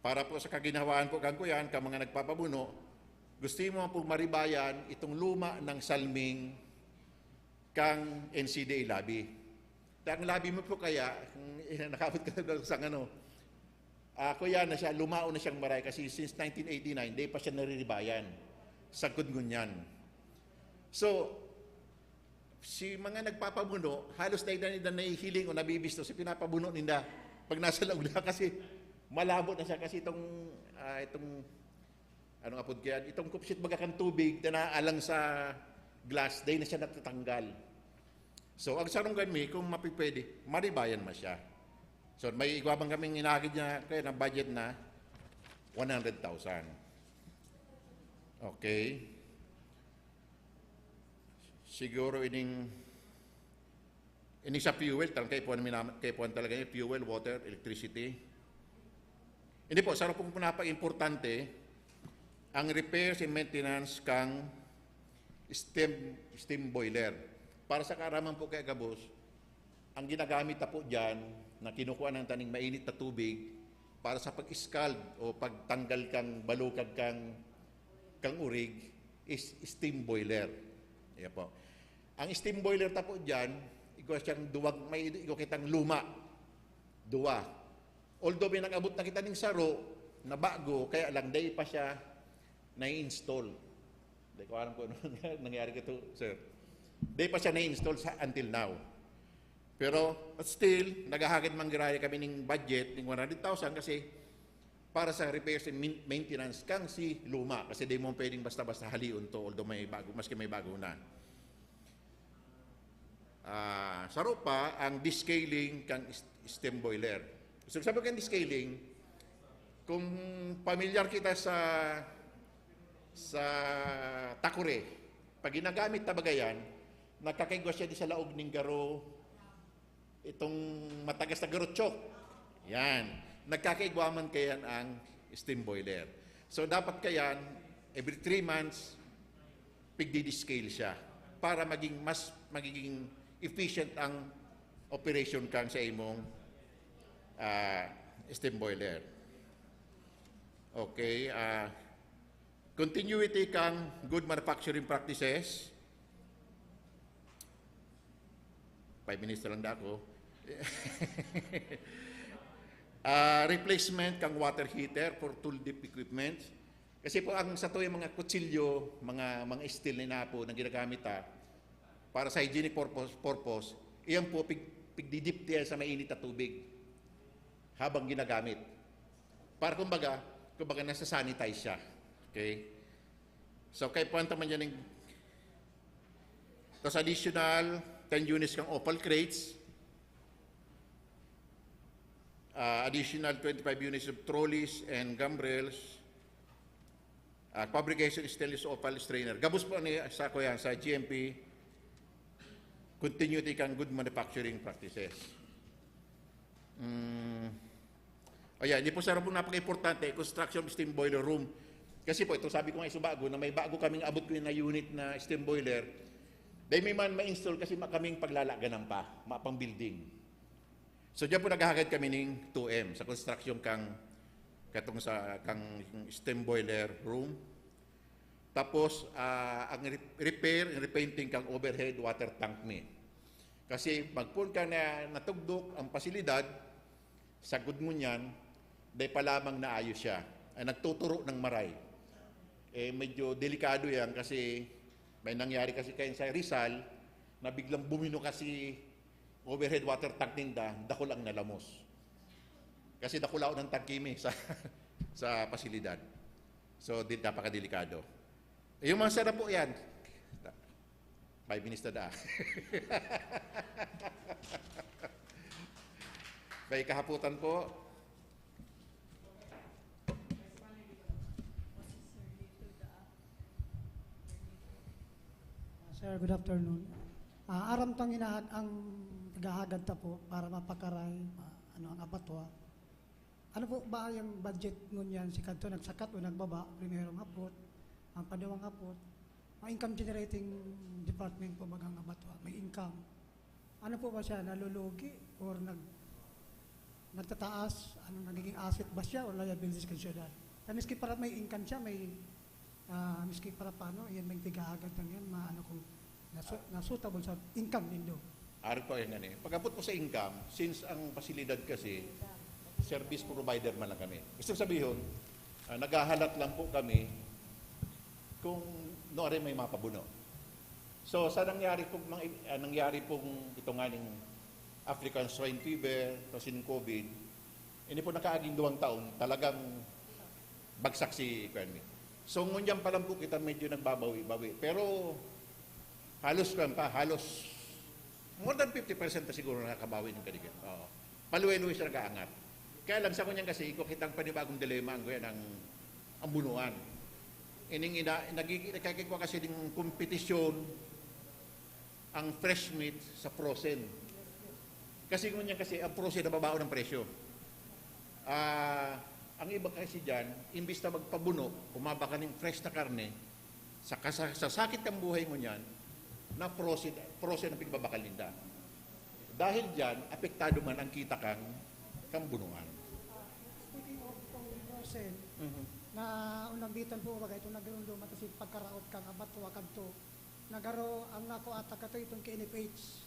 para po sa kaginhawaan po kan kuyan, ka mga nagpapabuno, gusto mo po maribayan itong luma ng salming kang N C D A lobby. Ta ang lobby mo po kaya, kung nakabot ka na sa ano, ah, kuya na siya, lumao na siyang maray kasi since nineteen eighty-nine, di pa siya nariribayan sa Gudgunyan. So, si mga nagpapabuno, halos dahil na nila nahihiling o nabibisto si pinapabuno ninda pag nasa laog na kasi malabo na siya kasi itong, ah, itong, ano nga pod kaya, itong kupsit baga kan tubig na naalang sa glass, dahil na siya natatanggal. So, ang sarong kami, kung mapipwede, maribayan man siya. So, may igwa bang kaming inagid niya, kaya ng budget na one hundred thousand. Okay. Siguro ining, ining sa fuel, talagang kaipuhan, minam-, kaipuhan talaga niya, fuel, water, electricity. Hindi po, sa pong pinapa-importante, ang repairs and maintenance kang steam, steam boiler. Para sa kaaraman po kaya gabos, ang ginagamit na po dyan, na kinukuha ng taning mainit na tubig para sa pag-scald o pagtanggal kang balukag kang, kang urig is steam boiler. Yan po. Ang steam boiler ta po dyan, igwa siyang duwag, may igwa kitang luma. Duwa. Although may nag-abot na kita ning saro na bago, kaya lang dai pa siya na-install. Di ko alam kung ano nangyari, nangyari kito, sir. Dai pa siya na-install sa, until now. Pero, but still, naghahagad man giraray kami ning budget, ning one hundred thousand, kasi para sa repairs and min-, maintenance kang si luma, kasi di mo pwedeng basta-basta halion to, although may bago, maski may bago na. Ah, saro pa ang descaling kang s-, steam boiler. So, sabi kang descaling, kung pamilyar kita sa, sa takure, pag ginagamit ta baga yan, nagkakaigwa siya di sa laog ning garo, itong matagas na garo chok. Yan. Nagkakaigwa man kayan ang steam boiler. So, dapat kayan, every three months, pigdi-descale siya para maging mas, magiging efficient ang operation kang sa imong, ah, steam boiler. Okay, ah, continuity kang good manufacturing practices. Prime Minister lang da ako. Ah, replacement kang water heater for tool dip equipment. Kasi po, ang sato yung mga kutsilyo, mga, mga steel na inapo na ginagamit, ah, para sa hygienic purpose, purpose, iyan po, pig-, pigdidip diyan sa mainit na tubig habang ginagamit. Para kumbaga, kumbaga nasa-sanitize siya. Okay? So, kay puwanta man yan ng, tas additional ten units kang offal crates, ah, additional twenty-five units of trolleys and gambrels, ah, fabrication stainless offal strainer. Gabos po ni, sa ko yan, sa G M P, continuity kang good manufacturing practices. Mm. Ayan, hindi po, sir, po napaka-importante, construction of steam boiler room. Kasi po, ito sabi ko nga, ito bago, na may bago kaming abot ko na unit na steam boiler. Dahil may man ma-install kasi ma-, kaming paglalaganan pa, mapang building. So, diyan po naghahagad kami ning two M sa construction kang, katong sa kang steam boiler room. Tapos, ah, ang re-, repair and repainting kang overhead water tank mi. Kasi magpoon ka na natugdok ang pasilidad, sagod mo niyan, dai pa lamang naayos siya. Ay, nagtuturo ng maray. Eh, medyo delikado yan kasi may nangyari kasi kayo sa Rizal na biglang bumino kasi overhead water tank ninda, dakul ang nalamos. Kasi dakulaon ang tangke mi sa, sa pasilidad. So, di, napakadelikado. Yung mga sana po yan, Prime Minister da. May kahaputan po. Sir, good afternoon. Ah, aram tang inahag ang tagahagad ta po para mapakaray, ma-, ano ang abatwa. Ano po ba yung budget ngunyan si kadto nagsakat o nagbaba, primerong hapot, ang paduwang hapot, ang income generating department po bagang abatwa, may income. Ano po ba siya, nalulugi or nag, nagtataas? Ano, nagiging asset ba siya o liabilities kan syudad? Na miski para may income siya, may, ah, miski para paano, yan may tagahagad lang yan, maano kung nasu, nasutable sa income nindo. Ari po yan eh. Pag-abot po sa income, since ang pasilidad kasi, service provider man lang kami. Gusto sabihon, ah, naghahalat lang po kami kung nuari may mapabuno. So, sa nangyari pong, mga, ah, nangyari pong ito nga ning African Swine Fever, tapos yung COVID, ini po nakaaging duwang taon, talagang bagsak si kuwan mi. So, ngunyan pa lang po kita medyo nagbabawi-bawi. Pero, halos kuwan pa, halos more than fifty percent na siguro nakakabawi ng kaligid. Oo. Paluwi-luwi siya nag-aangat. Kaya lang sa ngunyan kasi, iko kitang panibagong dilema ang kuwan ang, ang bunuan. Ining ina, nagigi-, nagkakikwa kasi ding kompetisyon ang fresh meat sa frozen. Kasi ngunyan kasi, ang frozen nababaon ang presyo. Ah, ang iba kasi dyan, imbis na magpabuno, kumaba ka ng fresh na karne, sa, kasa, sa sakit ng buhay ngunyan, na frozen, frozen ang pigbabakal ninda. Dahil dyan, apektado man ang kita kang, kang bunuan. Speaking of itong frozen, Mhm. na unambitan po, baga itong nagrundo, mata si pagkaraot kang abatwa kadto. Nagaro, ang nako ata kato itong K N F H,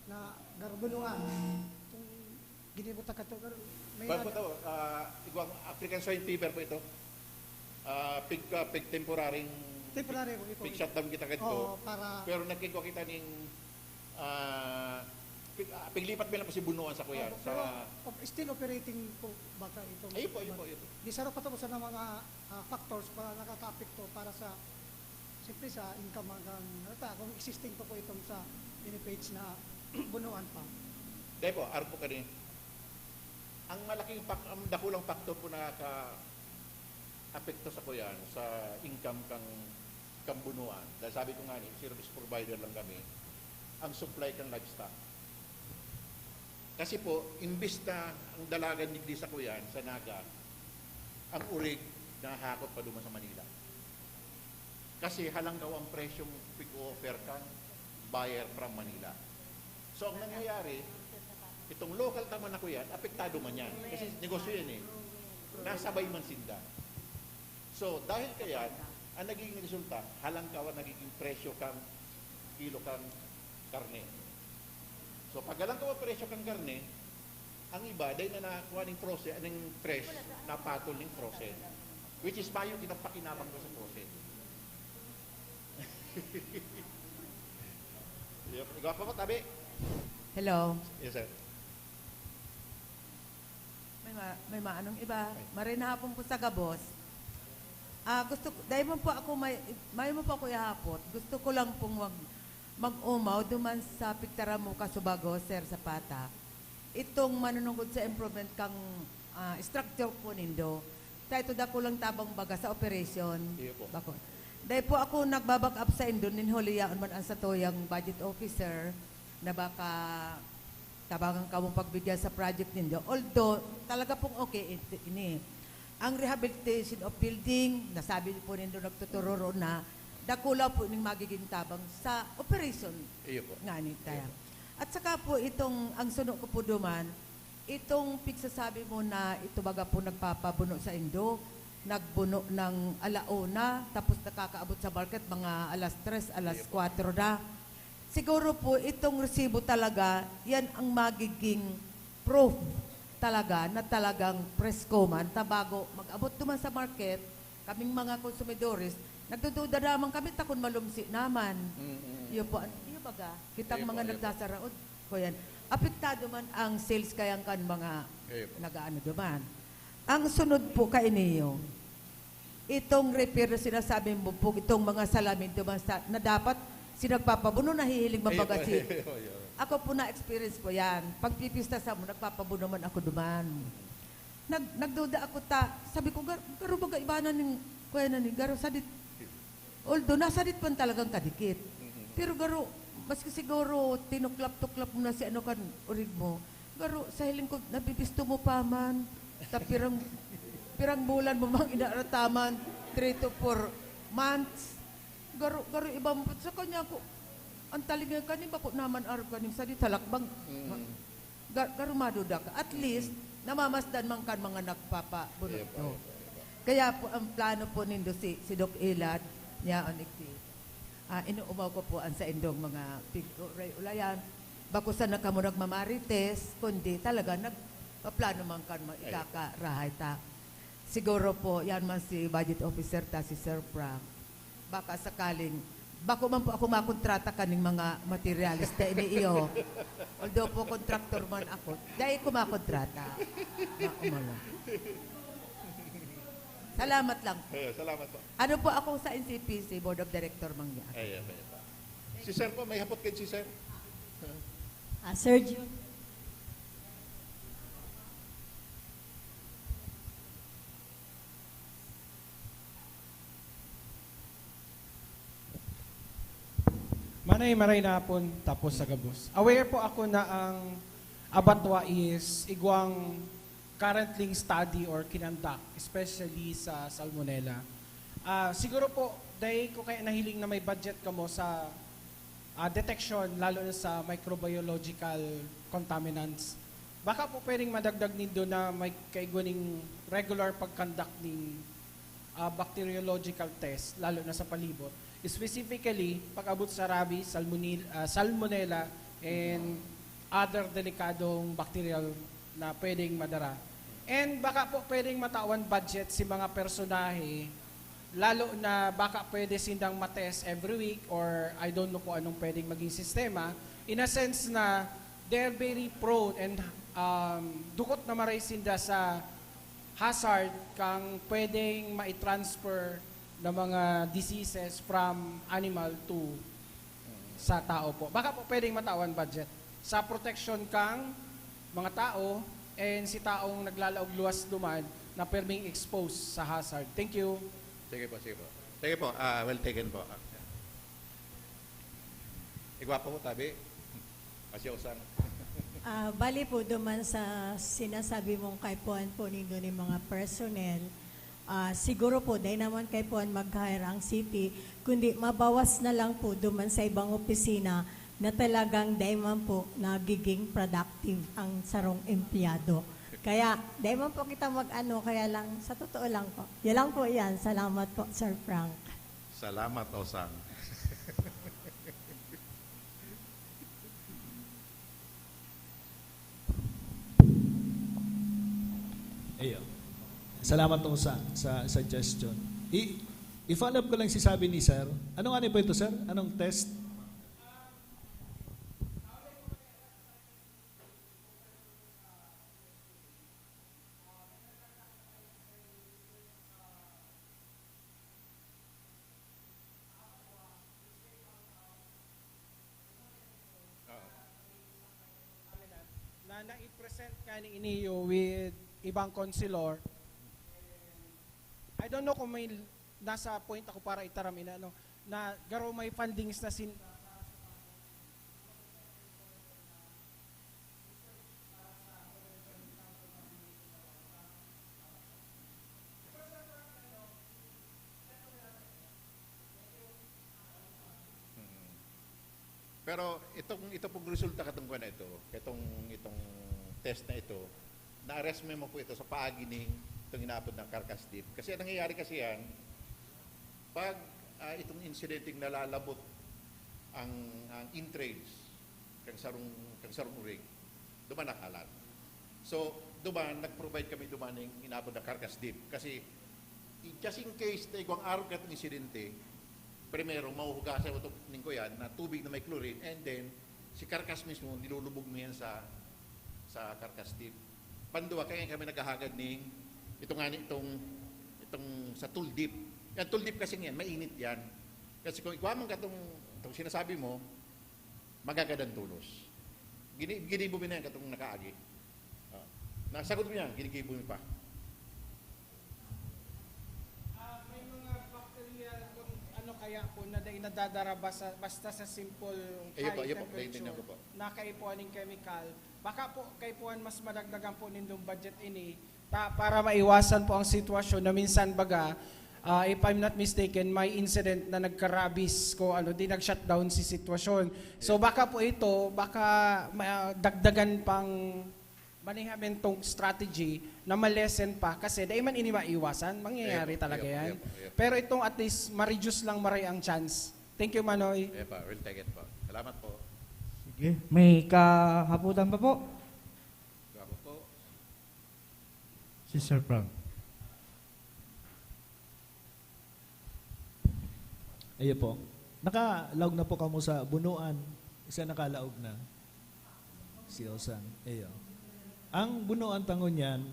na garo bunuan. Itong ginibuta kato, garo, may Kuwan po nag- to, ah, igwang African Swine Fever po ito. Ah, pig, ah, pig temporaring Temporary po ito. Pig shutdown kita kadto. Oo, para Pero nagkikwa kita ning, ah, pig, ah, piglipat mi lang po si bunuan sa kuyan. Opo, Sa, pero op-, still operating po baka itong ayun po, ayun po, ayun po. Di saro pa to sa mga ah, factors para nakakaapekto para sa, siyempre sa income hanggang, ano ta, kung existing pa po itong sa K N F H na bunuan pa. Dahil po, arog po kani, ang malaking fac-, ang dakulang factor po nakaka-apekto sa kuyan, sa income kang, kang bunuan. Dahil sabi ko nga ni, service provider lang kami, ang supply kang livestock. Kasi po, imbis na ang dalagan digdi sa kuyan, sa Naga, ang urig, nahahakot pa duman sa Manila. Kasi halangkaw ang presyong pig-o-offer kang buyer from Manila. So, ang nangyayari, itong local ta man na kuyan, apektado man yan. Kasi negosyo yan eh. Nasabay man sinda. So, dahil kaya, ang nagiging resulta, halangkaw ang nagiging presyo kang kilo kang karne. So, pag halangkaw ang presyo kang karne, ang iba, dahil na nakuha ning frozen, ning fresh, napatol ning frozen. Which is, mayo kinapakinabang ko sa frozen. Yep. Ikaw pa mo, tabi? Hello. Yes, sir. May ma, may maanong iba. Ay. Maray na hapon po sa gabos. Ah, gusto ko, dahil mo po ako may, may mo po ako ihapot. Gusto ko lang pong wag mag-umaw duman sa pigtaram mo kasubago, Sir Zapata. Itong manunungod sa improvement kang, ah, structure po nindo. Sa ito dakulang tabang baga sa operation. Iyo po. Bako. Dahil po ako nagbaback up sa indo, nin huli yaon man ang satuyang budget officer na baka tabangan kamong pagbigyan sa project nindo. Although, talaga pong okay it-, ini. Ang rehabilitation of building, nasabi po nindo nagtuturoro na, dakula po ning magiging tabang sa operation Iyo po. nga ni tayo. Iyo po. At saka po itong, ang suno ko po duman, Itong pigsasabi mo na ito baga po nagpapabuno sa indo, nagbuno ng ala una, tapos nakakaabot sa market mga alas tres, alas kwatro na. Siguro po, itong resibo talaga, yan ang magiging proof talaga na talagang presko man. Ta bago mag-abot duman sa market, kaming mga konsumidores, nagdududa naman kami ta kun malumsi naman. Mm, mm, Iyo po, mm. Iyo baga, kitang Iyo po, mga iyo po. Nagsasaraod, kuyan. Apektado man ang sales kaya kan mga Iyo po. Nag-aano duman. Ang sunod po kainiyo, itong repair na sinasabi mo po, itong mga salamin duman sa, na dapat sinagpapabuno, nahihiling Iyo mabaga po, si iyo, iyo. Ako po, na-experience ko yan. Pagpipista sa mo, nagpapabuno man ako duman. Nag-, nagduda ako ta, sabi ko, "Gar-, garo baga iba na ning, kuya na ni, garo sadit." Although, nasa dit man talagang kadikit. Mhm. Pero garo, maski siguro tinuklap-tuklap mo na si ano kan urig mo, garo, sa hiling ko, nabibisto mo pa man. Ta pirang, pirang bulan mo mang inaarataman, three to four months. Garo, garo, iba mo pa. Sa kanya ko, ang talinga kanin, bako naman arog kanin sa dit halakbang. Mm. Ga-, garumado da ka. At least, namamasdan man kan mga nagpapabuno Yep, ito. Yep, yep. Kaya po, ang plano po nindo si, si Doc Ilad, niya ang igti. Ah, inuumaw ko po ang saindong mga pig-uray-ulayan. Bako sana kamo nagmamarites, kundi talaga nagpaplano man kan mga Ay. Ikakarahay ta. Siguro po, yan man si budget officer ta, si Sir Frank. Baka sakaling, bako man po ako makontrata kaning mga materialista ini iyo. Although po, contractor man ako, dai ko makontrata. Maumalo. Salamat lang po. Eh, salamat po. Ano po ako sa N C P C, Board of Director, mangya. Ay, okay po. Si Sir po, may hapot kayo si Sir? Ah, Sir Jun. Manay, maray na hapon, tapos sa gabos. Aware po ako na ang abatwa is igwang currently study or kinonduct, especially sa salmonella. Ah, siguro po, dahil ko kaya nahiling na may budget kamo sa, ah, detection, lalo na sa microbiological contaminants. Baka po pwedeng madagdag nindo na may kaigwa ning regular pag-conduct ning, ah, bacteriological test, lalo na sa palibot. Specifically, pag-abot sa rabies, salmonil-, ah, salmonella, and other delikadong bacterial na pwedeng madara. And baka po pwedeng matawan budget si mga personahe, lalo na baka pwede sindang matest every week or I don't know kung anong pwedeng maging sistema, in a sense na they're very prone and, um, dukot na maray sinda sa hazard kang pwedeng mai-transfer na mga diseases from animal to sa tao po. Baka po pwedeng matawan budget sa protection kang mga tao and si taong naglalaog luwas duman na perming exposed sa hazard. Thank you. Sige po, sige po. Sige po, ah, well taken po. Ah, igwa po, tabi. Asya usang. Ah, bali po, duman sa sinasabi mong kaipuhan po nindo ni mga personnel, ah, siguro po, dai naman kaipuhan mag-hire ang city, kundi mabawas na lang po duman sa ibang opisina na talagang dai man po nagiging productive ang sarong empleyado. Kaya, dai man po kita mag-ano, kaya lang, sa totoo lang po. Yan lang po yan. Salamat po, Sir Frank. Salamat, Osang. Iyo. Salamat, Osang, sa suggestion. I-, i-follow up ko lang si sabi ni Sir. Ano nga po ito, Sir? Anong test? Oo. Na nai-present ka ni Ineo with ibang konselor. I don't know kung may nasa point ako para itaram ina, no, na garo may fundings na sin- Mm. Pero itong, ito pong resulta katong kuwan na ito, itong, itong test na ito, na-arrest memo po ito sa paagi ning itong inaapod na carcass dip. Kasi ang nangyayari kasi yan, pag, ah, itong insidenteng nalalabot ang, ang entrails, kang sarong, kang sarong urig, duman nakalat. So, duman, nag-provide kami duman ng inaapod na carcass dip. Kasi, i-, just in case na igwang arog ka itong insidente, primero, mahuhugasan mo itong ning ko yan, na tubig na may chlorine, and then, si carcass mismo, nilulubog mo yan sa, sa carcass dip. Panduwa, kaya kami naghahagad ning, ito nga ni, itong, itong sa tool dip. Yan, tool dip kasi yan, mainit yan. Kasi kung igwa man ka itong, itong sinasabi mo, magagadan tolos. Gini-, ginibo mi na yan katong nakaagi. Ah, nasagot mi yan, ginigibo mi pa. Ah, may mga bacteria kung ano kaya po na dai nadadara basta, basta sa simple Ayun po, high ayun po, temperature naiintindihan ko po. Na kaipuhan ng chemical. Baka po kaipuhan mas madagdagan po nindong budget ini ta, para maiwasan po ang sitwasyon na minsan baga, ah, if I'm not mistaken, may incident na nagka-rabies ko, ano, di nag-shutdown si sitwasyon. So baka po ito, baka ma- dagdagan pang manehamentong strategy na ma-lessen pa kasi dai man ini maiwasan, mangyayari Ayun po, talaga ayun po, yan. ayun po, ayun po. Pero itong at least ma-reduce lang maray ang chance. Thank you, Manoy. Ayun po, we'll take it po. Salamat po. Sige. May kahaputan pa po? Ako po. Si Sir Frank. Ayo po. Nakalaog na po kamo sa bunuan. Isa nakalaog na. Si Osan. Ayo. Ang bunuan tangon yan,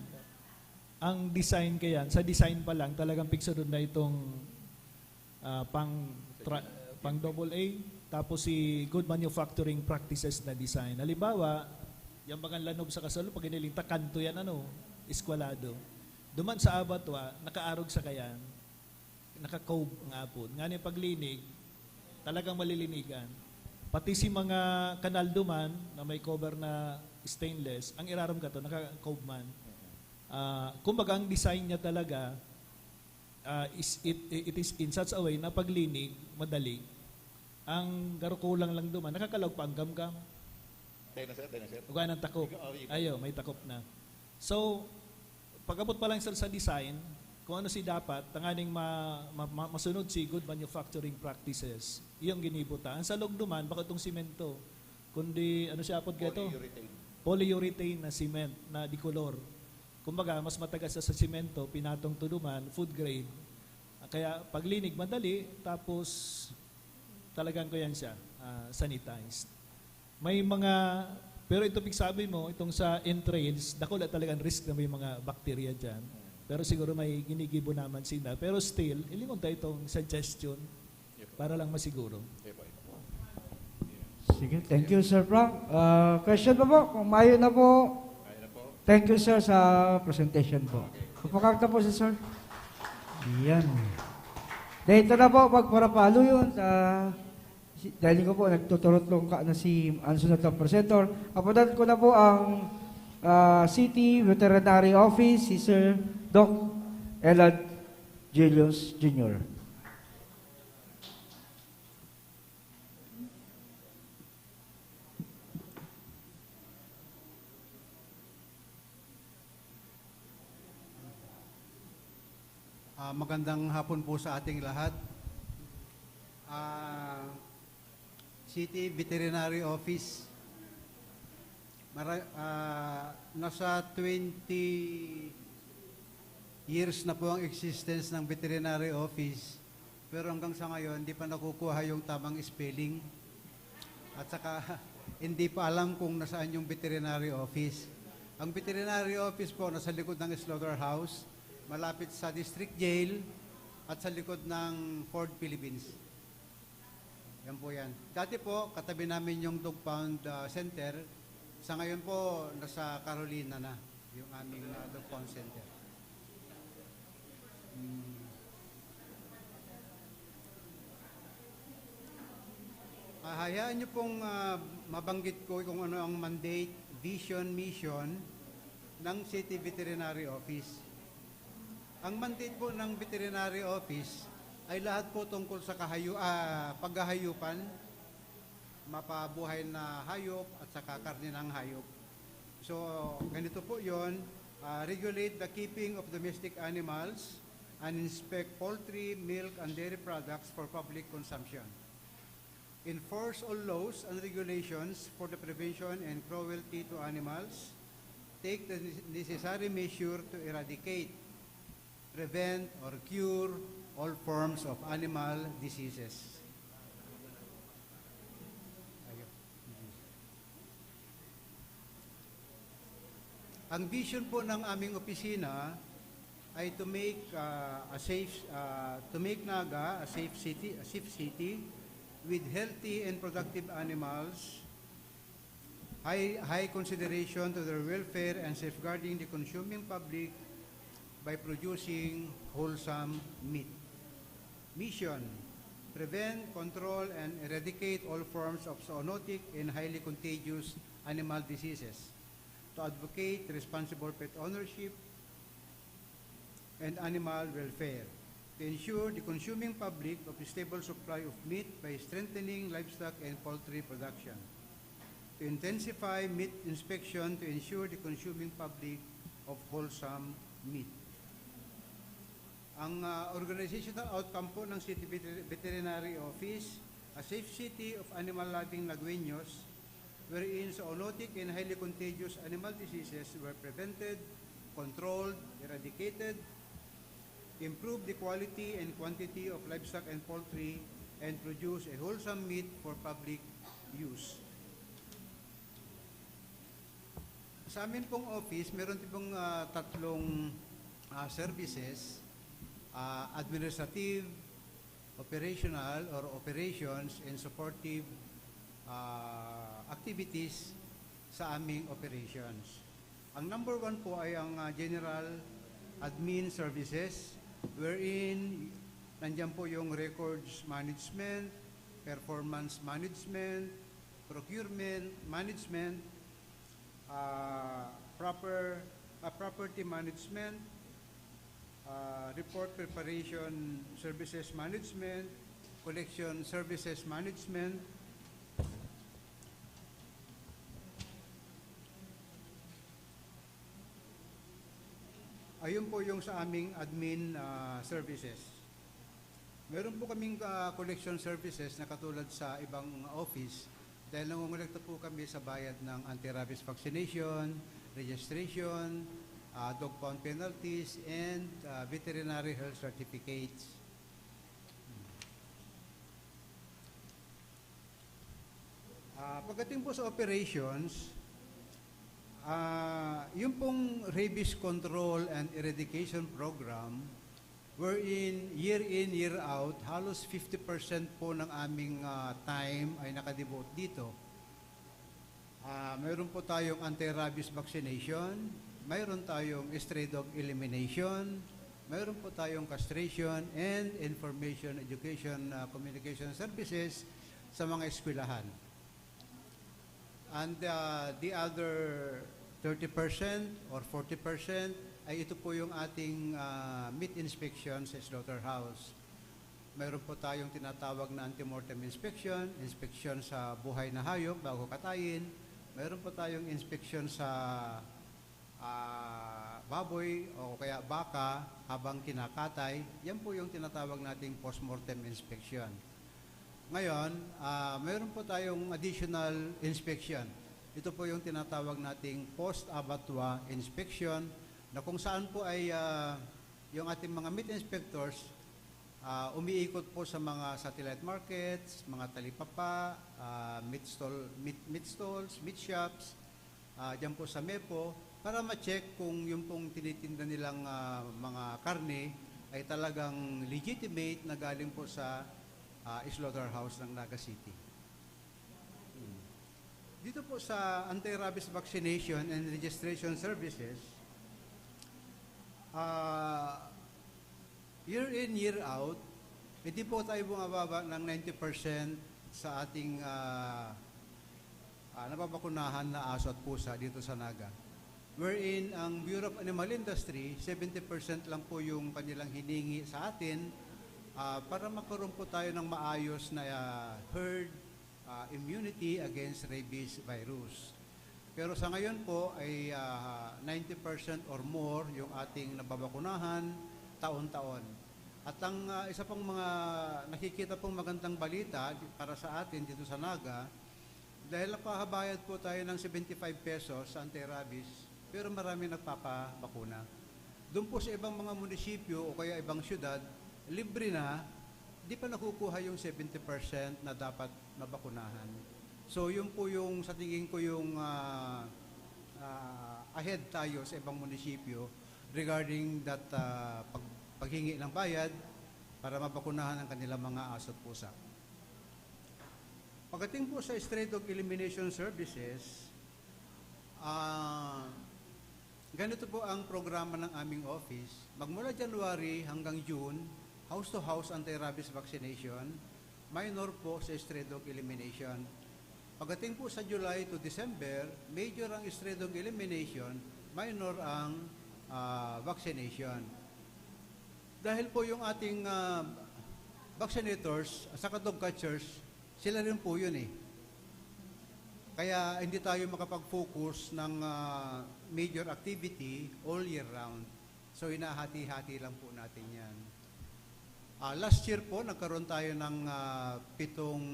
ang design kayan, sa design pa lang, talagang pigsadon na itong ah, pang, tra- pang double A, tapos si good manufacturing practices na design. Halimbawa, yung mga lanog sa kasalo, pag hiniling ta, kanto yan, ano, eskwalado. Duman sa abatwa, nakaarog sa kayan, naka-cove nga apod. Nga ni paglinig, talagang malilinigan. Pati si mga kanal duman na may cover na stainless, ang irarom ka to, naka-cove man. Ah, kumbaga, ang design niya talaga, ah, is, it, it is in such a way na paglinig, madali. Ang garo kulang lang duman, nakakalaog pa ang gamgam. Tayo na, sir. Tayo na, sir. Uga ng takop. Oh, iba. Ayo, may takop na. So, pag-abot pa lang sa, sa design, kung ano si dapat, tanganing ma, ma, ma, masunod si good manufacturing practices, iyong ginibo ta. Ang salog duman, bako itong simento, kundi, ano siya apod ka ito? Polyurethane. Polyurethane na cement na dikolor. Kumbaga, mas matagas sa, sa simento, pinatong to duman, food grade. Kaya paglinig, madali, tapos talagang ko yan siya, ah, sanitized. May mga, pero ito pigsabi mo, itong sa entrails, dakula talagang risk na may mga bakterya dyan. Pero siguro may ginigibo naman sila. Pero still, ilingon tayo itong suggestion para lang masiguro. Sige, thank you, Sir Frank. Ah, question pa po? Kung mayo na po. Thank you, sir, sa presentation po. Kapakakta po si sir. Yan. Dahil ito na po, magparapalo yun sa, si- dahil ko po, nagtuturot lang ka na si Anson at ang presenter. Apunan ko na po ang ah, City Veterinary Office, si Sir Doc Elad Julius Junior Ah, magandang hapon po sa ating lahat. Ah, City Veterinary Office. Mara- ah, nasa twenty years na po ang existence ng veterinary office, pero hanggang sa ngayon, hindi pa nakukuha yung tamang spelling. At saka, hindi pa alam kung nasaan yung veterinary office. Ang veterinary office po nasa likod ng slaughterhouse, malapit sa district jail at sa likod ng Ford Philippines. Yan po yan. Dati po, katabi namin yung dog pound ah, center. Sa ngayon po, nasa Carolina na yung aming ah, dog pound center. Hmm. Ah, hayaan niyo pong ah, mabanggit ko kung ano ang mandate, vision, mission ng City Veterinary Office. Ang mandate po ng Veterinary Office ay lahat po tungkol sa kahayu- ah, paghahayupan, mapabuhay na hayop at saka karne ng hayop. So, ganito po yon, ah, regulate the keeping of domestic animals and inspect poultry, milk, and dairy products for public consumption. Enforce all laws and regulations for the prevention and cruelty to animals. Take the necessary measure to eradicate, prevent, or cure all forms of animal diseases. Ayun. Ang vision po ng aming opisina ay to make, ah, a safe, ah, to make Naga a safe city, a safe city with healthy and productive animals, high, high consideration to their welfare and safeguarding the consuming public by producing wholesome meat. Mission: prevent, control, and eradicate all forms of zoonotic and highly contagious animal diseases, to advocate responsible pet ownership and animal welfare, to ensure the consuming public of a stable supply of meat by strengthening livestock and poultry production, to intensify meat inspection to ensure the consuming public of wholesome meat. Ang, ah, organizational outcome po ng City Veter-, Veterinary Office, a safe city of animal-loving Nagueños, wherein zoonotic and highly contagious animal diseases were prevented, controlled, eradicated, improve the quality and quantity of livestock and poultry, and produce a wholesome meat for public use. Sa amin pong office, meron din pong, ah, tatlong, ah, services, ah, administrative, operational or operations, and supportive, ah, activities sa aming operations. Ang number one po ay ang, ah, general admin services, wherein nandiyan po yung records management, performance management, procurement management, ah, proper, ah, property management, ah, report preparation services management, collection services management. Ayun po yung sa aming admin, ah, services. Meron po kaming, ah, collection services na katulad sa ibang office dahil nangongolekta po kami sa bayad ng anti-rabies vaccination, registration, ah, dog pound penalties, and, ah, veterinary health certificates. Ah, pagdating po sa operations, ah, yung pong rabies control and eradication program, wherein year in, year out, halos fifty percent po ng aming, ah, time ay nakadevote dito. Ah, mayroon po tayong anti-rabies vaccination, mayroon tayong stray dog elimination, mayroon po tayong castration and information, education, ah, communication services sa mga eskwelahan. And, ah, the other thirty percent or forty percent ay ito po yung ating, ah, meat inspection sa slaughterhouse. Mayroon po tayong tinatawag na antemortem inspection, inspeksyon sa buhay na hayop bago katayin. Mayroon po tayong inspeksyon sa, ah, baboy o kaya baka habang kinakatay. Yan po yung tinatawag nating postmortem inspection. Ngayon, ah, mayroon po tayong additional inspection. Ito po yung tinatawag nating post-abattoir inspection, na kung saan po ay, ah, yung ating mga meat inspectors, ah, umiikot po sa mga satellite markets, mga talipapa, ah, meat stall, meat, meat stalls, meat shops, ah, diyan po sa MEPO, para ma-check kung yung pong tinitinda nilang, ah, mga karne ay talagang legitimate na galing po sa, ah, slaughterhouse ng Naga City. Hmm. Dito po sa anti-rabies vaccination and registration services, ah, year in, year out, hindi po tayo bumababa ng ninety percent sa ating, ah, ah, nababakunahan na aso at pusa dito sa Naga. Wherein ang Bureau of Animal Industry, seventy percent lang po yung kanilang hiningi sa atin, ah, para magkaroon po tayo ng maayos na, ah, herd, ah, immunity against rabies virus. Pero sa ngayon po ay, ah, ninety percent or more yung ating nababakunahan taon-taon. At ang, ah, isa pang mga nakikita pong magandang balita di-, para sa atin dito sa Naga, dahil napahabayad po tayo ng seventy-five pesos sa anti-rabies, pero marami nagpapabakuna. Doon po sa ibang mga munisipyo o kaya ibang syudad, libre na, di pa nakukuha yung seventy percent na dapat mabakunahan. So, yun po yung sa tingin ko yung, ah, ah, ahead tayo sa ibang munisipyo regarding that, ah, pag-, paghingi ng bayad para mabakunahan ang kanilang mga aso at pusa. Pagdating po sa stray dog elimination services, ah, ganito po ang programa ng aming office. Magmula January hanggang June, house-to-house anti-rabies vaccination, minor po sa stray dog elimination. Pagdating po sa July to December, major ang stray dog elimination, minor ang, ah, vaccination. Dahil po yung ating, ah, vaccinators at saka dog catchers, sila rin po yun eh. Kaya hindi tayo makapag-focus ng, ah, major activity all year round. So, hinahati-hati lang po natin yan. Ah, last year po, nagkaroon tayo ng, ah, pitong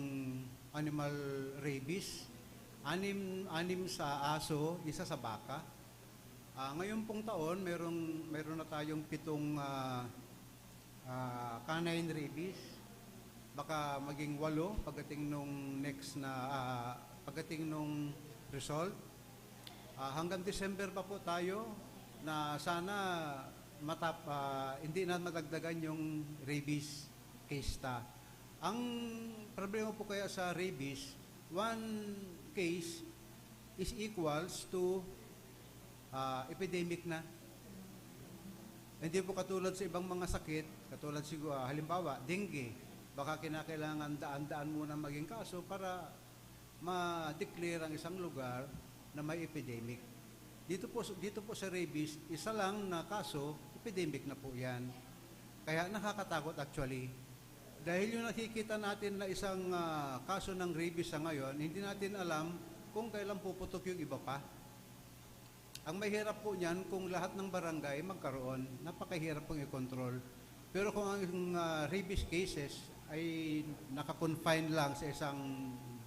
animal rabies. Anim, anim sa aso, isa sa baka. Ah, ngayon pong taon, meron, meron na tayong pitong, ah, ah, canine rabies. Baka maging walo pagdating nung next na, ah, pagdating nung result. Ah, hanggang December pa po tayo na sana matap-, ah, hindi na madagdagan yung rabies case ta. Ang problema po kaya sa rabies, one case is equals to, ah, epidemic na. Hindi po katulad sa ibang mga sakit, katulad siguro, ah, halimbawa, dengue, baka kinakailangan daan-daan muna maging kaso para ma-declare ang isang lugar na may epidemic. Dito po, dito po sa rabies, isa lang na kaso, epidemic na po yan. Kaya nakakatakot actually. Dahil yung nakikita natin na isang, ah, kaso ng rabies sa ngayon, hindi natin alam kung kailan puputok yung iba pa. Ang mahirap po niyan kung lahat ng barangay magkaroon, napakahirap pong i-control. Pero kung ang, ah, rabies cases ay naka-confine lang sa isang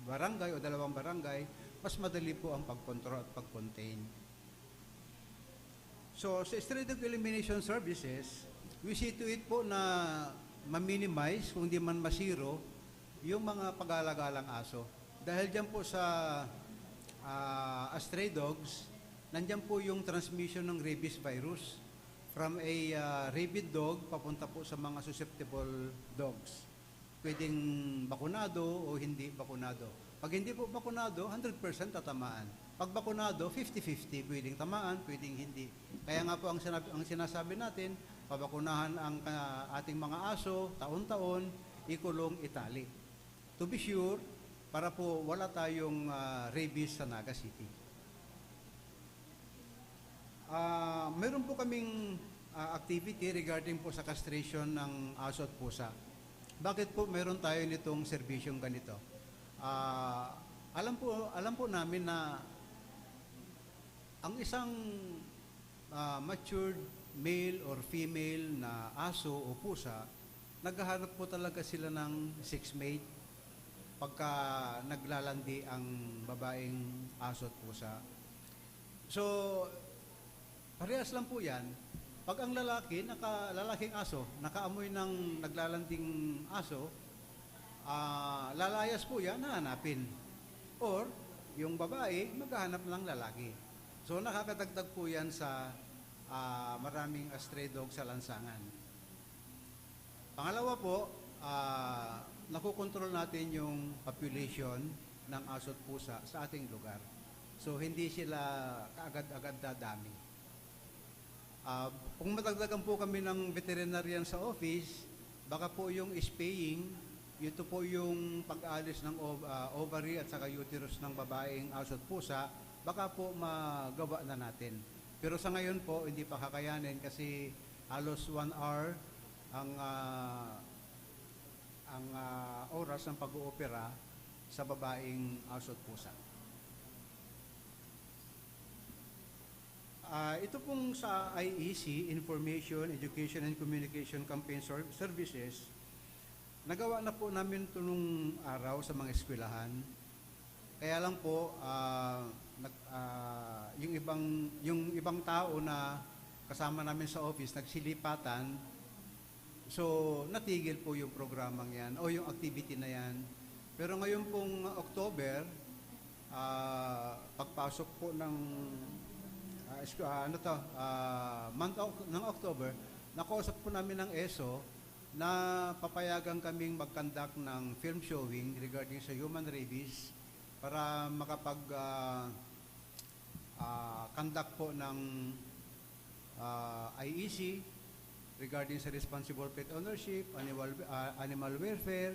barangay o dalawang barangay, mas madali po ang pag-control at pag-contain. So, sa stray dog elimination services, we see to it po na ma-minimize, kung di man ma-zero, yung mga pag-alagalang aso. Dahil dyan po sa, ah, stray dogs, nandyan po yung transmission ng rabies virus from a, ah, rabid dog papunta po sa mga susceptible dogs. Pwedeng bakunado o hindi bakunado. Pag hindi po bakunado, hundred percent tatamaan. Pag bakunado, fifty fifty, pwedeng tamaan, pwedeng hindi. Kaya nga po ang sinab-, ang sinasabi natin, pabakunahan ang, ah, ating mga aso, taon-taon, ikulong, itali. To be sure, para po wala tayong, ah, rabies sa Naga City. Ah, meron po kaming, ah, activity regarding po sa castration ng aso at pusa. Bakit po meron tayo nitong serbisyong ganito? Ah, alam po, alam po namin na ang isang, ah, matured male or female na aso o pusa, naghahanap po talaga sila ng sex mate pagka naglalandi ang babaeng aso at pusa. So, parehas lang po yan. Pag ang lalaki, naka, lalaking aso, nakaamoy ng naglalanding aso, ah, lalayas po yan, hahanapin. Or, yung babae, maghahanap ng lalaki. So, nakakadagdag po yan sa, ah, maraming stray dog sa lansangan. Pangalawa po, ah, nakokontrol natin yung population ng aso at pusa sa ating lugar. So, hindi sila kaagad-agad dadami. Ah, kung madagdagan po kami ng veterinarian sa office, baka po yung spaying, ito po yung pag-alis ng ov-, ah, ovary at saka uterus ng babaeng aso at pusa, baka po magawa na natin. Pero sa ngayon po, hindi pa kakayanin kasi halos one hour ang, ah, ang, ah, oras ng pag-oopera sa babaeng aso at pusa. Ah, ito pong sa I E C, Information, Education, and Communication Campaign Ser-, Services, nagawa na po namin 'to nung araw sa mga eskwelahan. Kaya lang po, ah, nag-, ah, yung ibang, yung ibang tao na kasama namin sa office, nagsilipatan. So, natigil po yung programang 'yan o yung activity na 'yan. Pero ngayon pong October, ah, pagpasok po ng, ah, esku-, ah, ano 'to, ah, month of, ng October, nakausap po namin ng ESO na papayagan kaming mag-conduct ng film showing regarding sa human rabies para makapag, ah, ah, conduct po ng, ah, I E C regarding sa responsible pet ownership, animal, ah, animal welfare,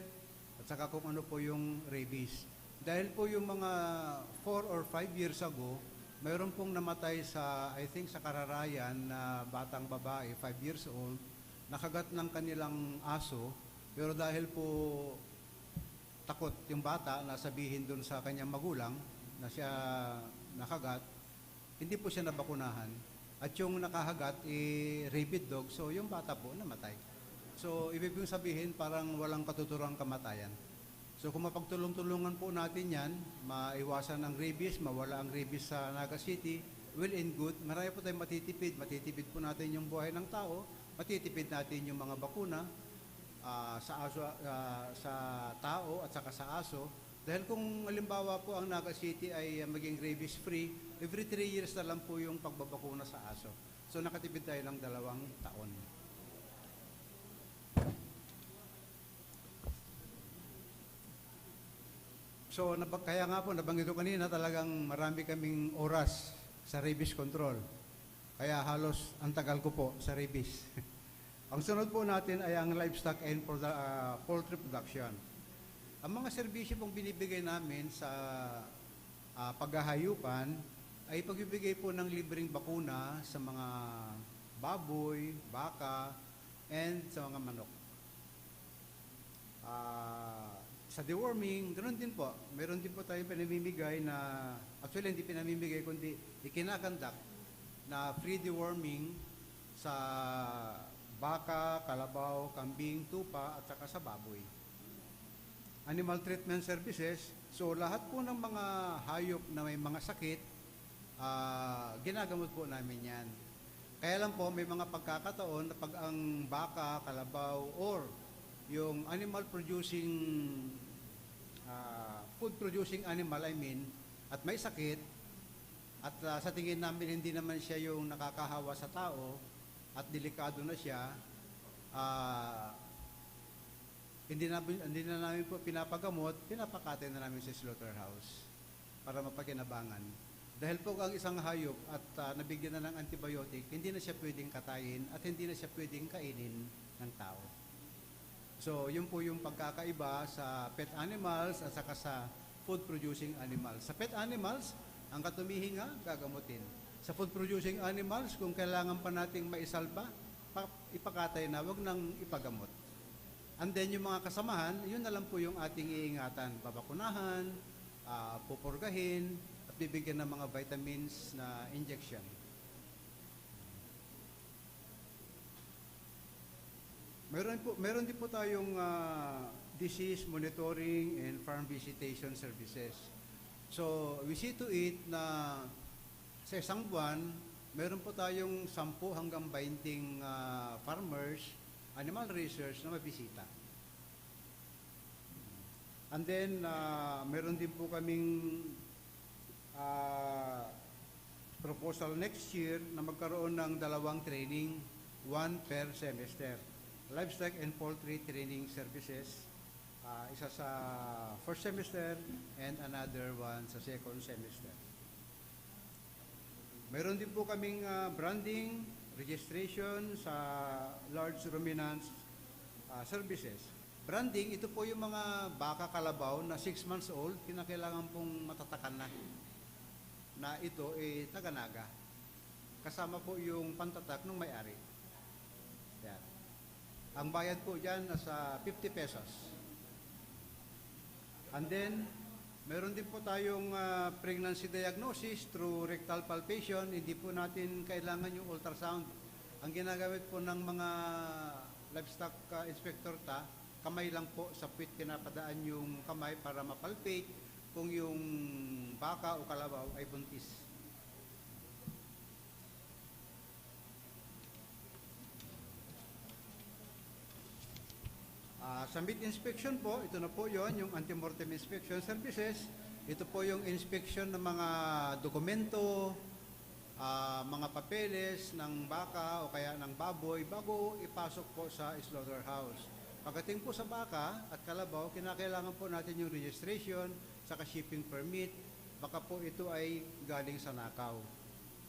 at saka kung ano po yung rabies. Dahil po yung mga four or five years ago, mayroon pong namatay sa, I think, sa Kararayan na batang babae, five years old, nakagat ng kanilang aso, pero dahil po takot yung bata na sabihin dun sa kanyang magulang na siya nakagat, hindi po siya nabakunahan. At yung nakahagat, eh, rabid dog, so yung bata po namatay. So, ibig pong sabihin, parang walang katuturang kamatayan. So, kung mapagtulong-tulungan po natin yan, maiwasan ang rabies, mawala ang rabies sa Naga City, well and good. Marami po tayong matitipid. Matitipid po natin yung buhay ng tao, matitipid natin yung mga bakuna, ah, sa aso, ah, sa tao at saka sa aso. Dahil kung halimbawa po ang Naga City ay, ah, maging rabies free, every three years na lang po yung pagbabakuna sa aso. So, nakatipid tayo ng dalawang taon. So, nabag-, kaya nga po, nabanggit ko kanina, talagang marami kaming oras sa rabies control. Kaya halos ang tagal ko po sa rabies. Ang sunod po natin ay ang livestock and produ-, ah, poultry production. Ang mga serbisyo pong binibigay namin sa, ah, paghahayupan ay pagbibigay po ng libreng bakuna sa mga baboy, baka, and sa mga manok. Ah, sa deworming, ganun din po. Meron din po tayong pinamimigay na, actually, hindi pinamimigay, kundi ikinakandak na free deworming sa baka, kalabaw, kambing, tupa, at saka sa baboy. Animal treatment services, so lahat po ng mga hayop na may mga sakit, ah, ginagamot po namin yan. Kaya lang po, may mga pagkakataon na pag ang baka, kalabaw, or yung animal producing, ah, food producing animal, I mean, at may sakit, at, ah, sa tingin namin hindi naman siya yung nakakahawa sa tao at delikado na siya, ah, hindi na, hindi na namin po pinapagamot, pinapakatay na namin sa slaughterhouse para mapakinabangan. Dahil po ang isang hayop at, ah, nabigyan na ng antibiotic, hindi na siya pwedeng katayin at hindi na siya pwedeng kainin ng tao. So, yun po yung pagkakaiba sa pet animals at saka sa food-producing animals. Sa pet animals, ang katumihinga, gagamutin. Sa food-producing animals, kung kailangan pa nating maisalba, pa-, ipakatay na, wag nang ipagamot. And then, yung mga kasamahan, yun na lang po yung ating iingatan. Babakunahan, ah, pupurgahin, at bibigyan ng mga vitamins na injection. Meron po, meron din po tayong, ah, disease monitoring and farm visitation services. So, we see to it na sa isang buwan, meron po tayong sampu hanggang bainting, ah, farmers, animal raisers na mabisita. And then, ah, meron din po kaming, ah, proposal next year na magkaroon ng dalawang training, one per semester. Livestock and poultry training services, ah, isa sa first semester and another one sa second semester. Meron din po kaming, ah, branding, registration sa large ruminants, ah, services. Branding, ito po yung mga baka kalabaw na six months old, kinakailangan pong matatakan na, na ito, eh, taga Naga. Kasama po yung pantatak ng may-ari. Yan. Ang bayad po dyan nasa fifty pesos. And then, Meron din po tayong, ah, pregnancy diagnosis through rectal palpation. Hindi po natin kailangan yung ultrasound. Ang ginagamit po ng mga livestock, ah, inspector ta, kamay lang po sa puwit pinapadaan yung kamay para ma-palpate kung yung baka o kalabaw ay buntis. Ah, sa meat inspection po, ito na po yon, yung antemortem inspection services. Ito po yung inspection ng mga dokumento, ah, mga papeles ng baka o kaya ng baboy bago ipasok po sa slaughterhouse. Pagdating po sa baka at kalabaw, kinakailangan po natin yung registration, saka shipping permit. Baka po ito ay galing sa nakaw.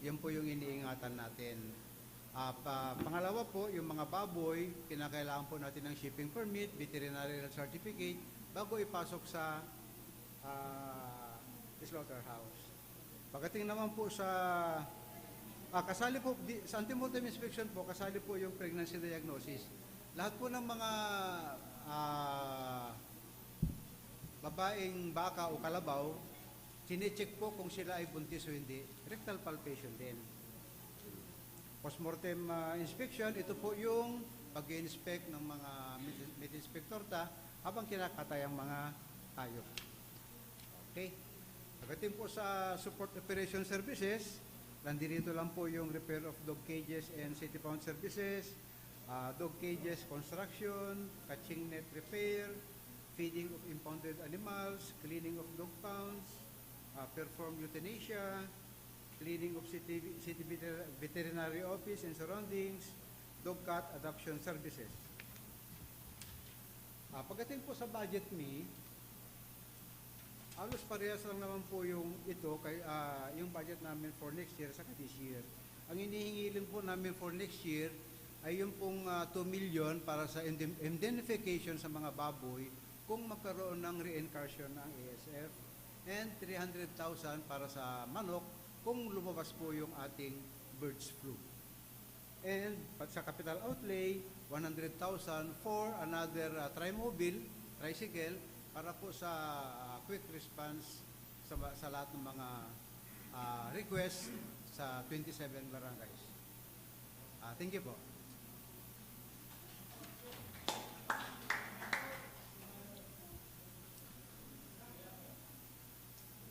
Yan po yung iniingatan natin. Ah, pa-, pangalawa po, yung mga baboy, kinakailangan po natin ng shipping permit, veterinary health certificate, bago ipasok sa, ah, slaughterhouse. Pagdating naman po sa, ah, kasali po, di, sa antemortem inspection po, kasali po yung pregnancy diagnosis. Lahat po ng mga, ah, babaeng baka o kalabaw, chine-check po kung sila ay buntis o hindi. Rectal palpation din. Postmortem, ah, inspection, ito po yung pag-inspect ng mga meat, meat inspector ta habang kinakatay ang mga hayop. Okay. Pagdating po sa support operation services, nandito lang po yung repair of dog cages and city pound services, ah, dog cages construction, catching net repair, feeding of impounded animals, cleaning of dog pounds, ah, perform euthanasia, cleaning of city, city veter-, veterinary office and surroundings, dog cat adoption services. Ah, pagdating po sa budget, Mi, halos parehas lang naman po yung ito kay, ah, yung budget namin for next year saka this year. Ang hinihingiling po namin for next year ay yung pong, ah, two million para sa indem-, indemnification sa mga baboy kung magkaroon ng reincarnation ang A S F, and three hundred thousand para sa manok kung lumabas po yung ating birds flu. And pa-, sa capital outlay, one hundred thousand for another, ah, trimobile, tricycle, para po sa, ah, quick response sa ma-, sa lahat ng mga, ah, request sa twenty-seven barangays. Ah, thank you po.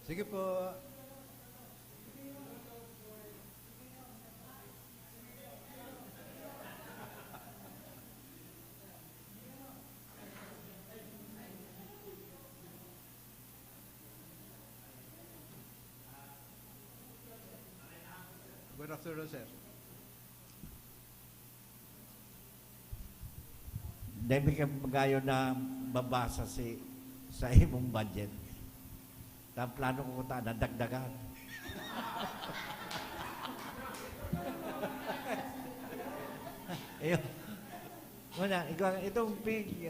Sige po. Good afternoon, sir. Dai mi ka magayon na mabasa si, sa imong budget. Ta plano ko ta nadagdagan. Ayun. Muna, ikaw, itong pig,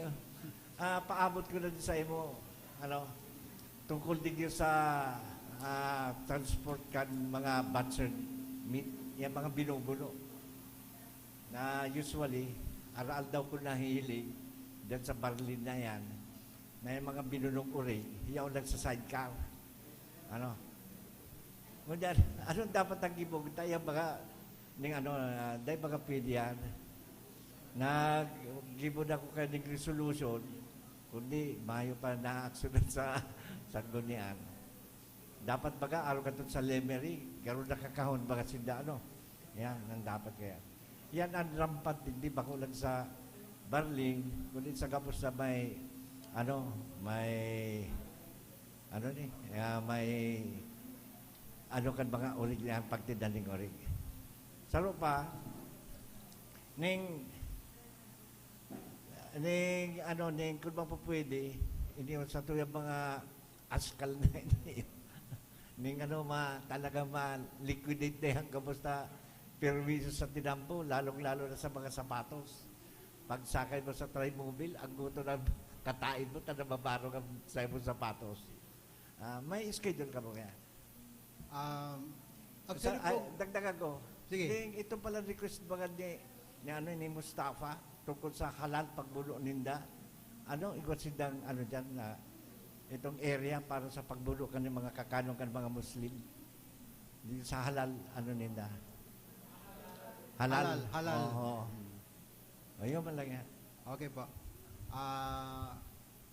ah, paabot ko na din sa imo, ano, tungkol din yun sa, ah, transport kan mga butchered meat, yung mga binubuno. Na usually, aral daw ko nahihiling dyan sa Barlin na yan, na yung mga binunong uring, yaon lang sa sidecar. Ano? Ngunyan, anong dapat ang gibog? Tayo mga, ning ano, ah, dahil mga pwede yan, nag-gibo na ko kayo ng resolution, kundi mayo pa na aksyonan sa sanggunian. Dapat baga, araw ka sa Lemery, garo nakakahon baga sinda, ano? Yan, ang dapat kaya. Yan ang rampant, hindi bako lang sa Barling, kundi sa gabos na may, ano, may, ano ni, ah, may, ano kan mga orig niya, pagtinda ning orig. Saro pa, ning, ning, ano, ning, kung bang pwede, ini sa tuyang mga askal na ini. Ning ano, ma-, talagang ma-liquidate na yan, kamusta perwisyo sa tinampo, lalong-lalo na sa mga sapatos. Pagsakay mo sa trimobile, ang guto ng katain mo, ta nababarog ang sa imong sapatos. Ah, may schedule ka mo kaya? Um, Sa, actually ay, po, dagdagan ko. Sige. Ding, ito pala request baga ni, ni, ano, ni Mustafa tungkol sa halal pagbuno ninda. Ano, igwa sindang, ano, dyan na itong area para sa pagbudo kan mga kakanon kan mga Muslim. Di sa halal, ano ninda? Halal. Halal, halal. Oo. Ayun man lang yan. Okay po. Ah,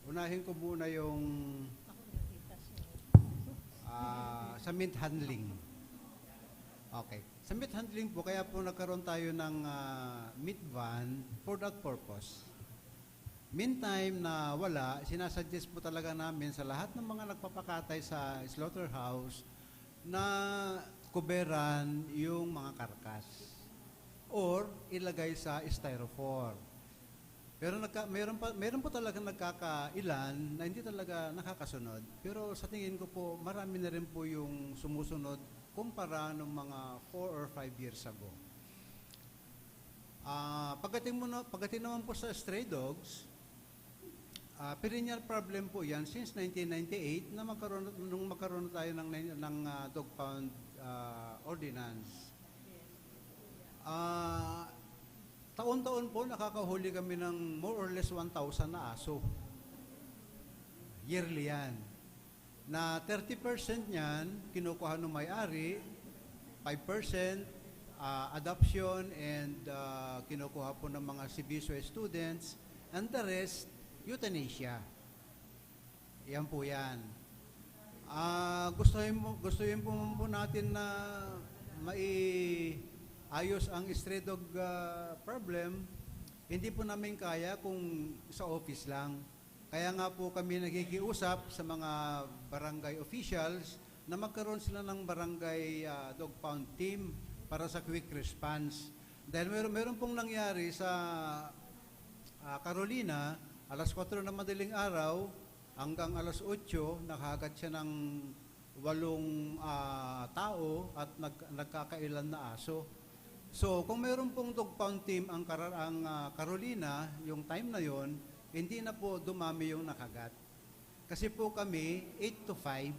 unahin ko muna yung, ah, sa meat handling. Okay. Sa meat handling po, kaya po nagkaroon tayo ng, ah, meat van for that purpose. Meantime na wala, sinasuggest po talaga namin sa lahat ng mga nagpapakatay sa slaughterhouse na kuberan yung mga karkas or ilagay sa styrofoam. Pero nagka-, meron pa, meron po talaga nagkakailan na hindi talaga nakakasunod. Pero sa tingin ko po, marami na rin po yung sumusunod kumpara nung mga four or five years ago. Ah, pagdating mo na, pagdating naman po sa stray dogs, ah, perennial problem po 'yan since nineteen ninety-eight na magkaroon, nung magkaroon na tayo ng, ng, ah, dog pound, ah, ordinance. Ah, taon-taon po nakakahuli kami ng more or less one thousand na aso. Yearly 'yan. Na thirty percent niyan kinukuha ng may-ari, five percent, ah, adoption and, ah, kinukuha po ng mga Sibiso students, and the rest, euthanasia. Yan po yan. Ah, gusto yun po, gusto yun po, po natin na maiayos ang stray dog, ah, problem. Hindi po namin kaya kung sa office lang. Kaya nga po kami nakikiusap sa mga barangay officials na magkaroon sila ng barangay, ah, dog pound team para sa quick response. Dahil meron, meron pong nangyari sa, ah, Carolina, alas kwatro ng madaling araw hanggang alas otso, nakahagat siya ng walong, ah, tao at nag-, nagkakailan na aso. So, kung meron pong dog pound team ang Kara-, ang, ah, Carolina, yung time na yon, hindi na po dumami yung nakagat. Kasi po kami, eight to five.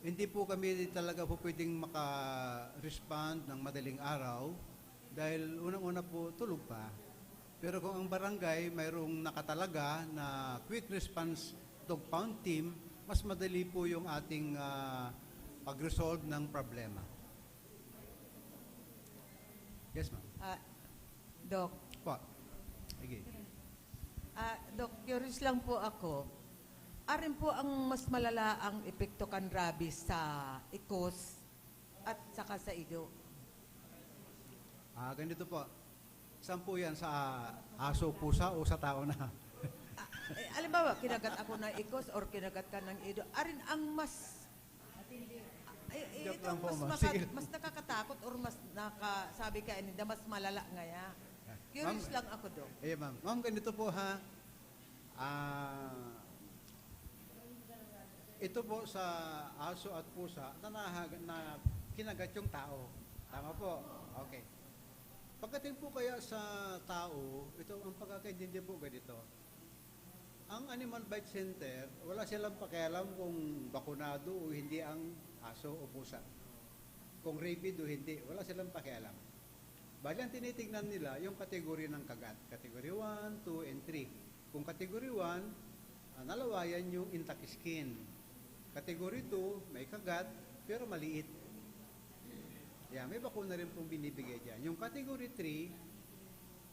Hindi po kami talaga po pwedeng maka-respond ng madaling araw dahil unang-una po, tulog pa. Pero kung ang barangay mayroong nakatalaga na quick response dog pound team, mas madali po yung ating, ah, pag-resolve ng problema. Yes, ma'am. Ah, Doc. Po. Sige. Ah, Doc, curious lang po ako. Arin po ang mas malala ang epekto kan rabies sa ikos at saka sa ido? Ah, ganito po. Saan po yan? Sa aso, pusa o sa tao na? Ah, eh, halimbawa, kinagat ako ng ikos or kinagat ka ng ido. Arin ang mas, ay, eh, Joke itong lang po, mas ma'am. maka-, Sige. mas nakakatakot or mas naka-, sabi ka, ninda, mas malala ngaya. Curious Ma'am, lang ako, Doc. Eh, ma'am. Ma'am, ganito po, ha. Ah, ito po sa aso at pusa na nahag-, na kinagat yung tao. Tama po? Okay. Pagdating po kaya sa tao, ito ang pagkakaintindi po ganito. Ang Animal Bite Center, wala silang pakialam kung bakunado o hindi ang aso o pusa. Kung rabid o hindi, wala silang pakialam. Bali, ang tinitignan nila, yung category ng kagat. Category one, two, and three. Kung category one, ah, nalawayan yung intact skin. Category two, may kagat, pero maliit. Yan, may bakuna rin pong binibigay dyan. Yung category three,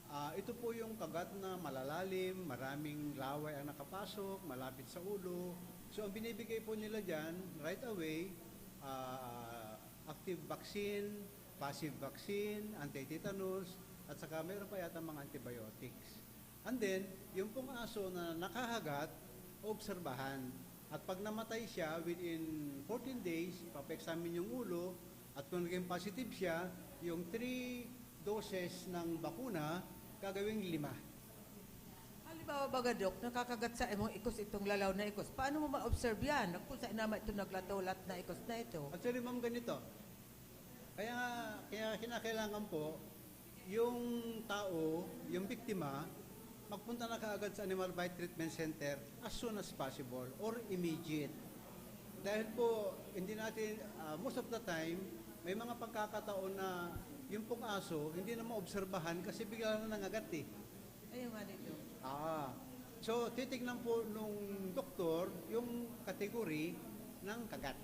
ah, ito po yung kagat na malalalim, maraming laway ang nakapasok, malapit sa ulo. So, ang binibigay po nila dyan, right away, ah, active vaccine, passive vaccine, anti-tetanus, at saka meron pa yata mga antibiotics. And then, yung pong aso na nakahagat, obserbahan. At pag namatay siya, within fourteen days, ipapa-examine yung ulo, at kung naging positive siya, yung three doses ng bakuna, gagawing lima. Halimbawa, baga, Dok, nakakagat sa imong ikos itong lalaw na ikos. Paano mo ma-observe yan? Kung sa inama ito naglatolat na ikos na ito? Actually, ma'am, ganito. Kaya, kaya kinakailangan po, yung tao, yung biktima, magpunta na kaagad sa Animal Bite Treatment Center as soon as possible or immediate. Dahil po, hindi natin, ah, most of the time, may mga pagkakataon na yung pong aso, hindi na maobserbahan kasi bigla na nangagat eh. Ayun nga nito. Ah. So, titignan po nung doktor yung category ng kagat.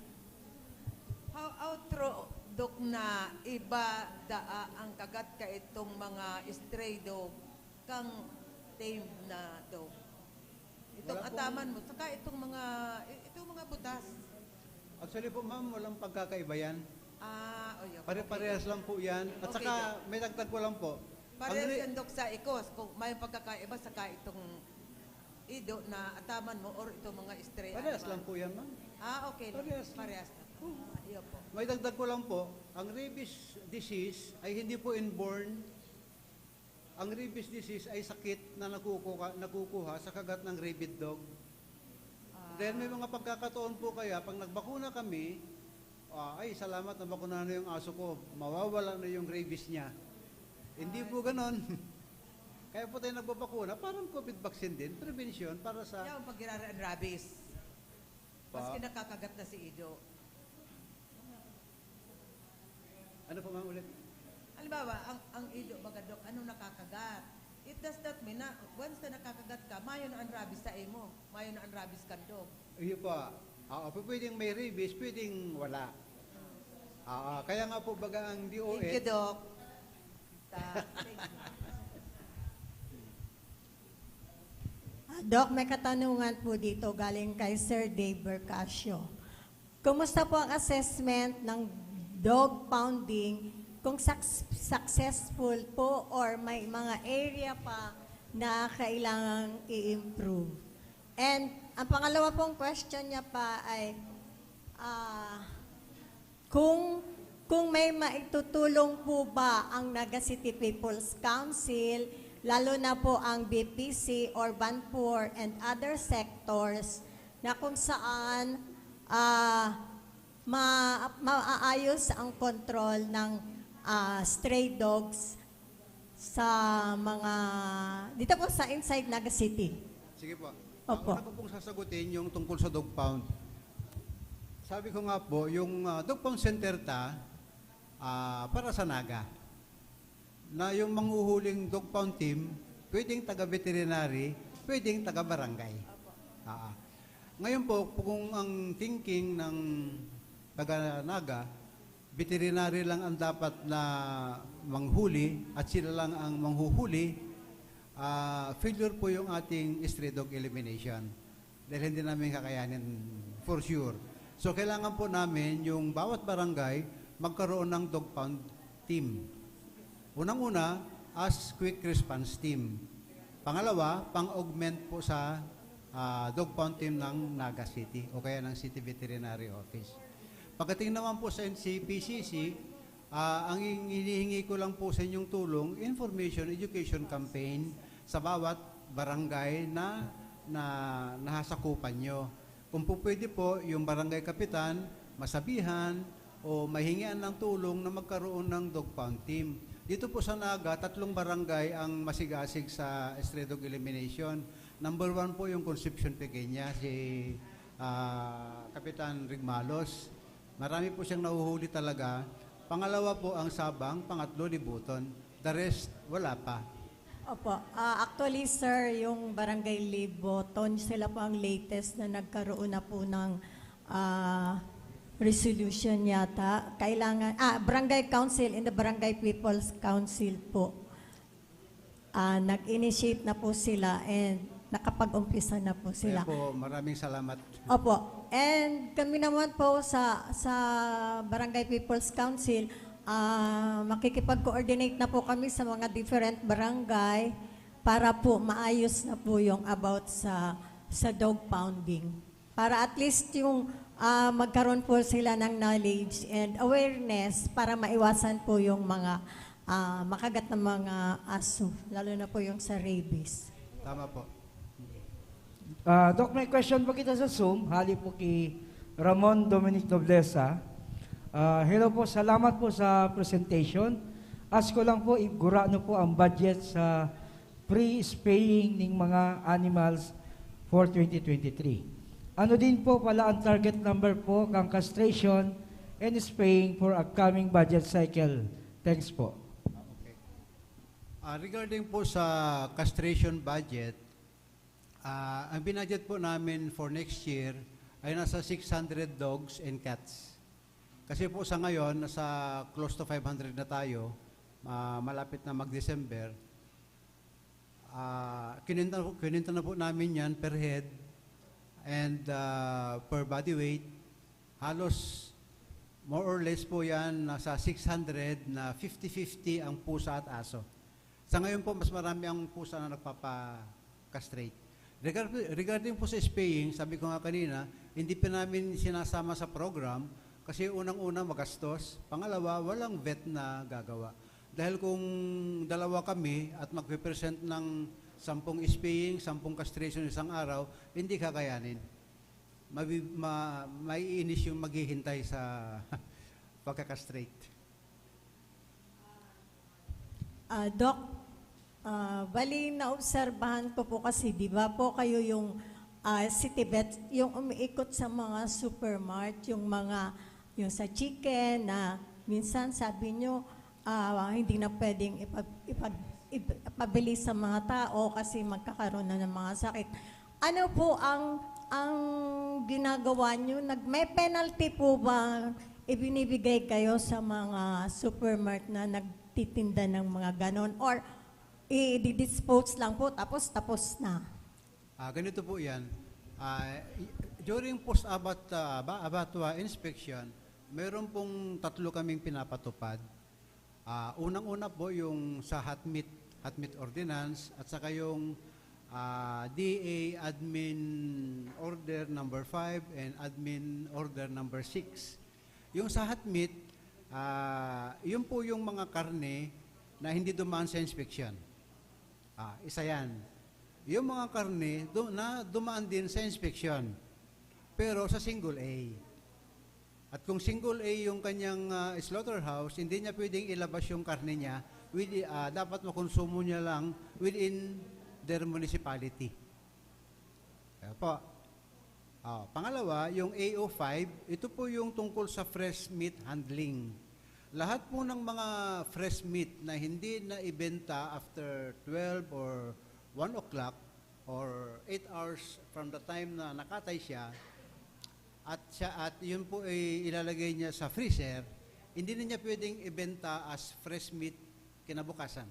How, how true, Dok, na iba daa ang kagat ka itong mga stray dog kang tame na dog? Itong Wala pong ataman mo, saka itong mga, i- itong mga butas. Actually po, ma'am, walang pagkakaiba yan. Ah, o yun. Pare-parehas lang po yan. At Okay, saka, may dagdag ko lang po. Ang Parehas re- yan, Dok, sa ikos. Kung may pagkakaiba, saka itong ido na ataman mo or itong mga stray Parehas animal. lang po yan, ma'am. Ah, okay lang. Parehas lang. Parehas lang. Ah, yun po. May dagdag ko lang po, ang rabies disease ay hindi po inborn. Ang rabies disease ay sakit na nakukuha, nakukuha sa kagat ng rabid dog. Ah, Dahil may mga pagkakataon po kaya, pag nagbakuna kami, ah, "Ay, salamat, nabakuna na yung aso ko. Mawawala na yung rabies niya." Hindi po ganon. Kaya po tayo nagbabakuna, parang COVID vaccine din, prevention para sa... Yan ang pagkirara ang rabies. Pa- Maski nakakagat na si ido. Ano po, ma'am, ulit? Halimbawa, ang, ang ido, baga, Dok, ano nakakagat? It does not mean na once na nakakagat ka, mayo na ang rabies sa imo, mayo na ang rabies kan dog. Iyo po. Oo, po pwedeng may rabies, pwedeng wala. Oo, kaya nga po baga ang Thank you, D O H, Doc. Ta- thank you. Ah, Doc, may katanungan po dito galing kay Sir Dave Bercasio. Kumusta po ang assessment ng dog pounding, kung suc- successful po or may mga area pa na kailangang i-improve? And ang pangalawa pong question niya pa ay, ah, kung, kung may maitutulong po ba ang Naga City People's Council, lalo na po ang B P C, Urban Poor, and other sectors na kung saan, ah, ma- maaayos ang kontrol ng, ah, stray dogs sa mga, dito po sa inside Naga City. Sige po. Opo. Ako na po pong sasagutin yung tungkol sa dog pound. Sabi ko nga po, yung, ah, dog pound center ta, ah, para sa Naga. Na yung manghuhuling dog pound team, pwedeng taga-veterinary, pwedeng taga-barangay. Ah. Ngayon po, kung ang thinking ng taga-Naga, veterinary lang ang dapat na manghuli at sila lang ang manghuhuli, ah, failure po yung ating stray dog elimination. Dahil hindi namin kakayanin for sure. So, kailangan po namin yung bawat barangay magkaroon ng dog pound team. Unang-una, as quick response team. Pangalawa, pang-augment po sa, ah, dog pound team ng Naga City o kaya ng City Veterinary Office. Pagdating naman po sa N C P C C, ah, ang hinihingi ko lang po sa inyong tulong, information, education campaign sa bawat barangay na, na nasasakupan nyo. Kung po pwede po, yung barangay kapitan, masabihan o mahingian ng tulong na magkaroon ng dog pound team. Dito po sa Naga, tatlong barangay ang masigasig sa stray dog elimination. Number one po yung Concepcion Pequeña, si, ah, Kapitan Rigmalos. Marami po siyang nahuhuli talaga. Pangalawa po ang Sabang, pangatlo Libuton. The rest, wala pa. Opo. Ah, actually, sir, yung Barangay Libuton, sila po ang latest na nagkaroon na po ng, ah, resolution yata. Kailangan, ah, Barangay Council and the Barangay People's Council po. Ah, nag-initiate na po sila and nakapag-umpisa na po Kaya sila. Po, maraming salamat. Opo. And kami naman po sa sa Barangay People's Council, ah, makikipag-coordinate na po kami sa mga different barangay para po maayos na po yung about sa sa dog pounding. Para at least yung, ah, magkaroon po sila ng knowledge and awareness para maiwasan po yung mga, ah, makagat na mga aso, lalo na po yung sa rabies. Tama po. Ah, Doc, may question po kita sa Zoom. Hali po ki Ramon Dominic Noblesa. Ah, hello po, salamat po sa presentation. Ask ko lang po, if gurano po ang budget sa free spaying ning mga animals for twenty twenty-three. Ano din po pala ang target number po kang castration and spaying for upcoming budget cycle? Thanks po. Ah, regarding po sa castration budget, Ah, ang binudget po namin for next year ay nasa six hundred dogs and cats. Kasi po sa ngayon, nasa close to five hundred na tayo, ah, malapit na mag-December. Ah, kininta, kininta na po namin yan per head and, ah, per body weight. Halos more or less po yan, nasa six hundred na fifty fifty ang pusa at aso. Sa ngayon po, mas marami ang pusa na nagpapa-castrate. Regard-, regarding po sa spaying, sabi ko nga kanina, hindi pa namin sinasama sa program kasi unang-una magastos, pangalawa, walang vet na gagawa. Dahil kung dalawa kami at magpe-present ng sampung spaying, sampung castration isang araw, hindi kakayanin. Mabi-, ma-, maiinis yung maghihintay sa pagka-castrate. Ah, Doc, ah, bali naobserbahan ko po kasi, di ba po kayo yung ah, city vet, yung umiikot sa mga supermart, yung mga, yung sa chicken na minsan sabi nyo, ah, hindi na pwedeng ipag, ipag, ipag, ipabilis sa mga tao kasi magkakaroon na ng mga sakit. Ano po ang ang ginagawa nyo? Nag, may penalty po ba ibinibigay kayo sa mga supermart na nagtitinda ng mga ganon? Or i-dispose lang po tapos tapos na? Ah, ganito po yan. Ah, i- during post-abat, ah, aba- abattoir inspection, meron pong tatlo kaming pinapatupad. Ah, unang-una po yung sa hot meat, hot meat ordinance, at saka yung ah, D A Admin Order number five and Admin Order number six. Yung sa hot meat, ah, yun po yung mga karne na hindi dumaan sa inspection. Ah, isa yan. Yung mga karne du- na dumaan din sa inspection, pero sa single A. At kung single A yung kanyang ah, slaughterhouse, hindi niya pwedeng ilabas yung karne niya, with, ah, dapat makonsumo niya lang within their municipality. Kaya po. Ah, pangalawa, yung A O five, ito po yung tungkol sa fresh meat handling. Lahat po ng mga fresh meat na hindi na ibenta after twelve or one o'clock or eight hours from the time na nakatay siya, at siya, at yun po ay ilalagay niya sa freezer, hindi na niya pwedeng ibenta as fresh meat kinabukasan.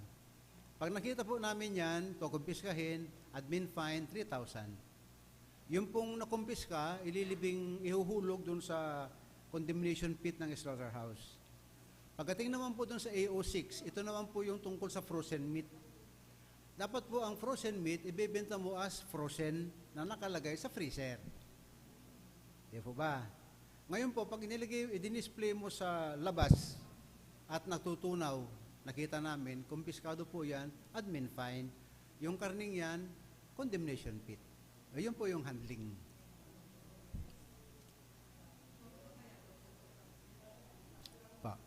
Pag nakita po namin yan, kukumpiskahin, admin fine, three thousand. Yung pong nakumpiska, ililibing, ihuhulog dun sa condemnation pit ng slaughterhouse. Pagdating naman po dun sa A O six, ito naman po yung tungkol sa frozen meat. Dapat po ang frozen meat, ibebenta mo as frozen na nakalagay sa freezer. Di po ba? Ngayon po, pag inilagay, i-display mo sa labas at natutunaw, nakita namin, kumpiskado po yan, admin fine. Yung karning yan, condemnation pit. Ayun po yung handling. Pa.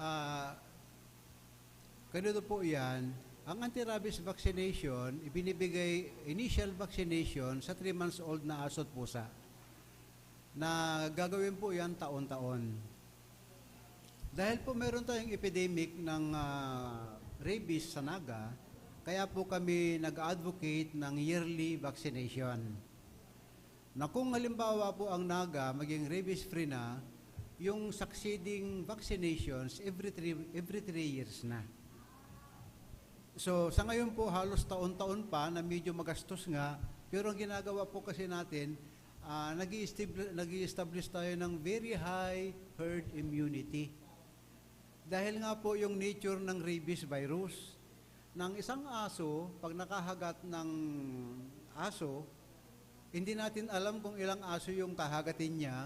Ah, ganito po yan. Ang anti-rabies vaccination, ibinibigay initial vaccination sa three months old na aso at pusa na gagawin po yan taon-taon. Dahil po meron tayong epidemic ng ah, rabies sa Naga, kaya po kami nag-advocate ng yearly vaccination. Na kung halimbawa po ang Naga maging rabies-free na, yung succeeding vaccinations every three, every three years na. So, sa ngayon po, halos taon-taon pa na medyo magastos nga, pero ang ginagawa po kasi natin, ah, nag-i-estab- nag-i-establish tayo ng very high herd immunity. Dahil nga po yung nature ng rabies virus, ng isang aso, pag nakahagat ng aso, hindi natin alam kung ilang aso yung kahagatin niya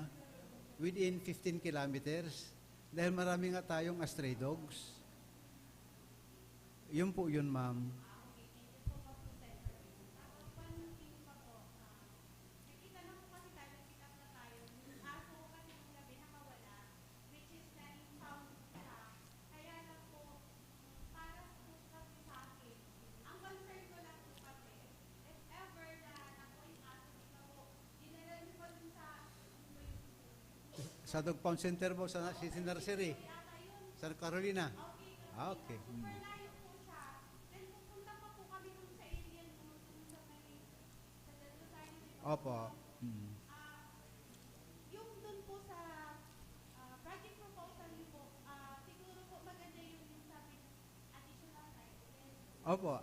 within fifteen kilometers. Dahil marami nga tayong stray dogs. Yun po yun, ma'am. Sa dog pound center po, sa City Nursery, sa Carolina. Ah, okay. Mm. Opo. Mm. Opo.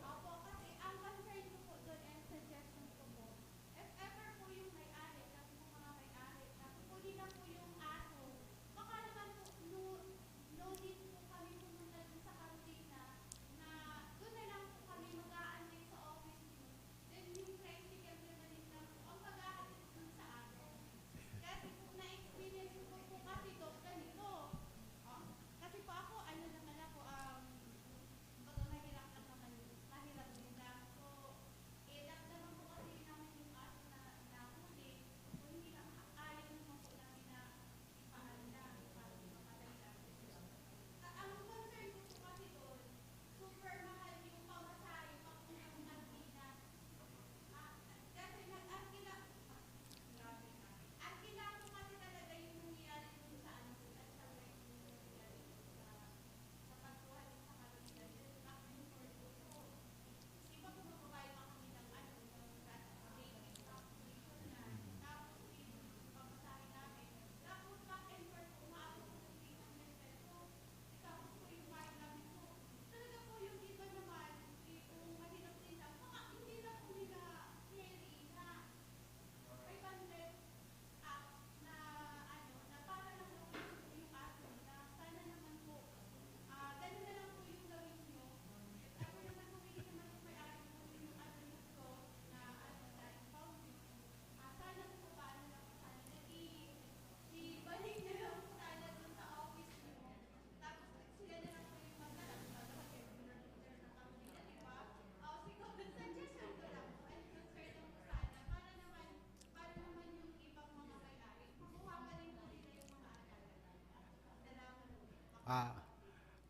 Ah,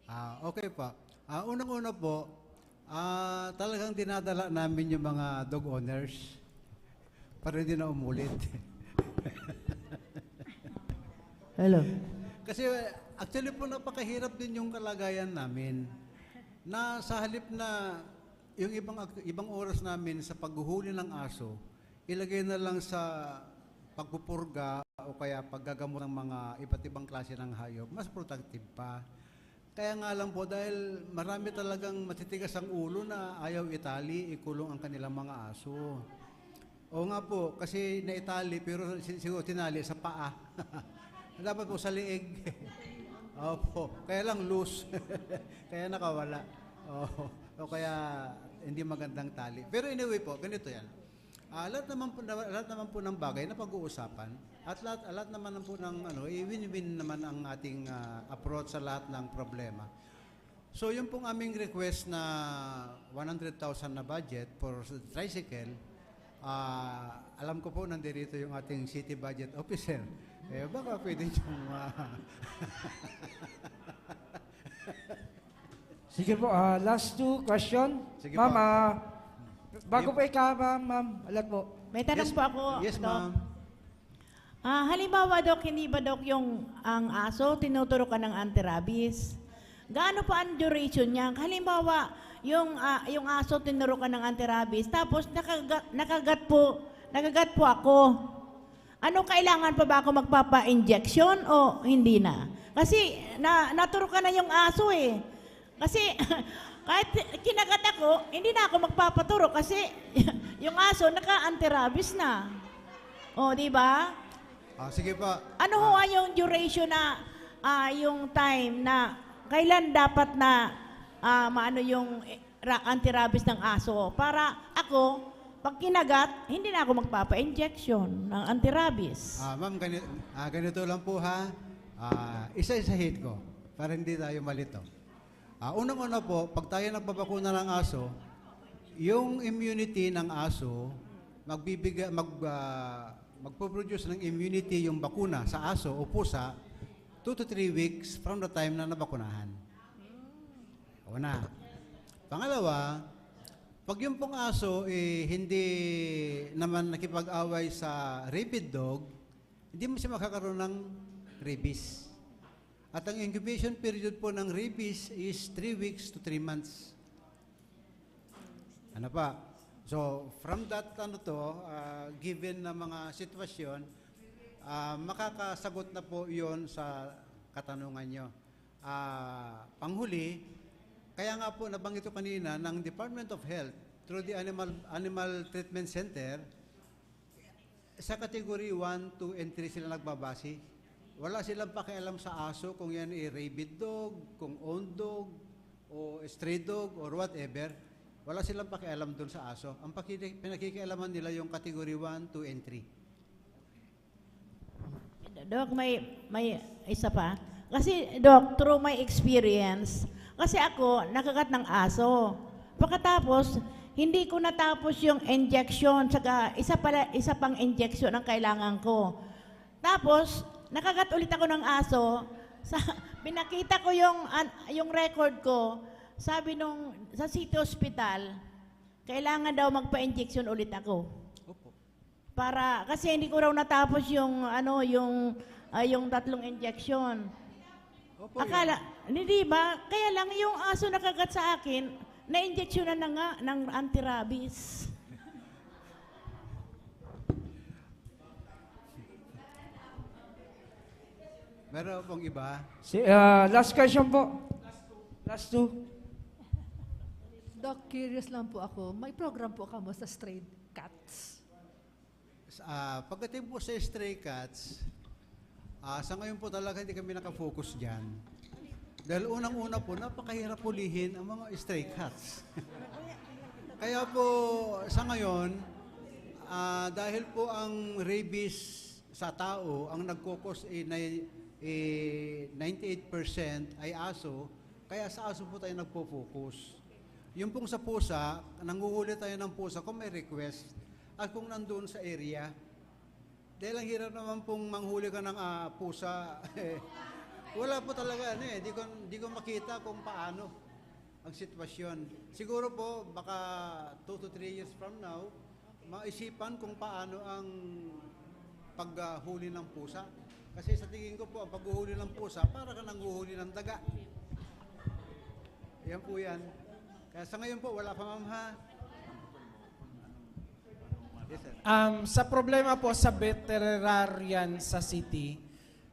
ah, okay po. Ah, unang-una po, ah, talagang dinadala namin yung mga dog owners para hindi na umulit. Hello. Kasi, actually po, napakahirap din yung kalagayan namin. Na sa halip na yung ibang ak-, ibang oras namin sa paghuhuli ng aso, ilagay na lang sa pagpupurga o kaya paggagamot ng mga iba't ibang klase ng hayop, mas productive pa. Kaya nga lang po, dahil marami talagang matitigas ang ulo na ayaw itali, ikulong ang kanilang mga aso. Oo nga po, kasi naitali, pero si-, siguro tinali sa paa. Dapat po sa liig. Opo, kaya lang loose. Kaya nakawala. Oo. O kaya hindi magandang tali. Pero anyway po, ganito yan. Ah, lahat naman po, lahat naman po ng bagay na pag-uusapan at lahat, lahat naman po ng ano, eh, win-win naman ang ating, ah, approach sa lahat ng problema. So, yung pong aming request na one hundred thousand na budget for tricycle, ah, alam ko po nandirito yung ating city budget officer. Eh, baka pwede yung, ah, Sige po, ah, last two question. Sige Ma'am, po. ah, bago Sige po ikaw, ma'am, ma'am, alag po. May tanong Yes, po ako. Yes, Doc. ma'am. Ah, halimbawa, Doc, hindi ba, Doc, yung ang aso, tinuturukan ng anti-rabies? Gaano pa ang duration niya? Halimbawa, yung, ah, yung aso, tinurukan ng anti-rabies, tapos nakagat, nakagat po, nakagat po ako. Ano, kailangan pa ba ako magpapa-injection o hindi na? Kasi na, naturukan na yung aso eh. Kasi kahit kinagat ako, hindi na ako magpapaturo kasi yung aso naka-anti-rabies na. O, di ba? Ah, sige po. Ano ho yung duration na, ah, yung time na kailan dapat na ah, maano yung eh, ra- anti-rabies ng aso? Para ako, pag kinagat, hindi na ako magpapa-injection ng anti-rabies. Ah, ma'am, gani- ah, ganito lang po ha. Ah, isa-isahin ko para hindi tayo malito. Ah, unang-una po, pag tayo nagbabakuna ng aso, yung immunity ng aso, magbibiga-, mag-, ah, magpo-produce ng immunity yung bakuna sa aso o pusa two to three weeks from the time na nabakunahan. Una. Pangalawa, pag yung pong aso, eh, hindi naman nakipag-away sa rabid dog, hindi mo siya makakaroon ng rabies. At ang incubation period po ng rabies is three weeks to three months. Ano pa? So, from that, ano to, ah, given na mga sitwasyon, ah, makakasagot na po yon sa katanungan nyo. Ah, panghuli, kaya nga po nabanggit ko kanina ng Department of Health through the Animal, Animal Treatment Center, sa category one, two, and three sila nagbabase. Wala silang pakialam sa aso kung yan ay rabid dog, kung owned dog, o stray dog, or whatever. Wala silang pakialam dun sa aso. Ang pakiki-, pinakikialaman nila yung category one, two, and three. Doc, may, may isa pa. Kasi, Doc, through my experience, kasi ako, nakagat ng aso. Pagkatapos, hindi ko natapos yung injection, saka isa pala, isa pang injection ang kailangan ko. Tapos, nakagat ulit ako ng aso. Sa, pinakita ko yung, an-, yung record ko, sabi nung, sa City Hospital, kailangan daw magpa-injection ulit ako. Opo. Para, kasi hindi ko raw natapos yung, ano, yung, ah, yung tatlong injection. Opo, Akala, hindi ba? Kaya lang yung aso nakagat sa akin, na-injectionan na nga ng anti-rabies. Meron pong iba? Si, ah, last question po. Last two. Doc, curious lang po ako. May program po kamo sa stray cats? Ah, pagdating po sa stray cats, ah, sa ngayon po talaga hindi kami nakafocus diyan. Dahil unang-una po, napakahirap hulihin ang mga stray cats. Kaya po, sa ngayon, ah, dahil po ang rabies sa tao, ang nagkokos, eh, nay-, eh, ninety-eight percent ay aso, kaya sa aso po tayo nagpo-focus. Yung pong sa pusa, nanghuhuli tayo ng pusa kung may request at kung nandun sa area. Dahil ang hirap naman pong manghuli ka ng, ah, pusa. Eh, wala po talaga, ano eh, di ko, di ko makita kung paano ang sitwasyon. Siguro po, baka two to three years from now, maisipan kung paano ang paghuli ng pusa. Kasi sa tingin ko po, ang paghuhuli ng pusa, para ka nanghuhuli ng daga. Yan po yan. Kaya sa ngayon po, wala pa, ma'am, ha? Yes, sir. Um, sa problema po sa veterinarian sa city,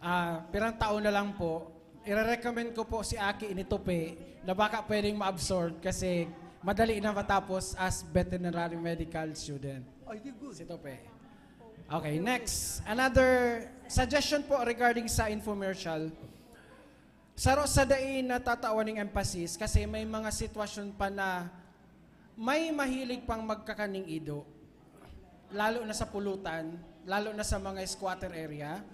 ah, pirang taon na lang po, ire-recommend ko po si Aki ni Tope na baka pwedeng ma-absorb kasi madali na matapos as veterinary medical student. Ay, di good. Si Tope. Okay, next. Another suggestion po regarding sa infomercial. Saro sa dai natatawan ning emphasis kasi may mga sitwasyon pa na may mahilig pang magkakaning ido, lalo na sa pulutan, lalo na sa mga squatter area.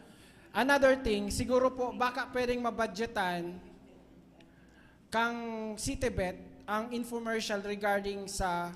Another thing, siguro po baka pwedeng mabudgetan kang City Vet ang infomercial regarding sa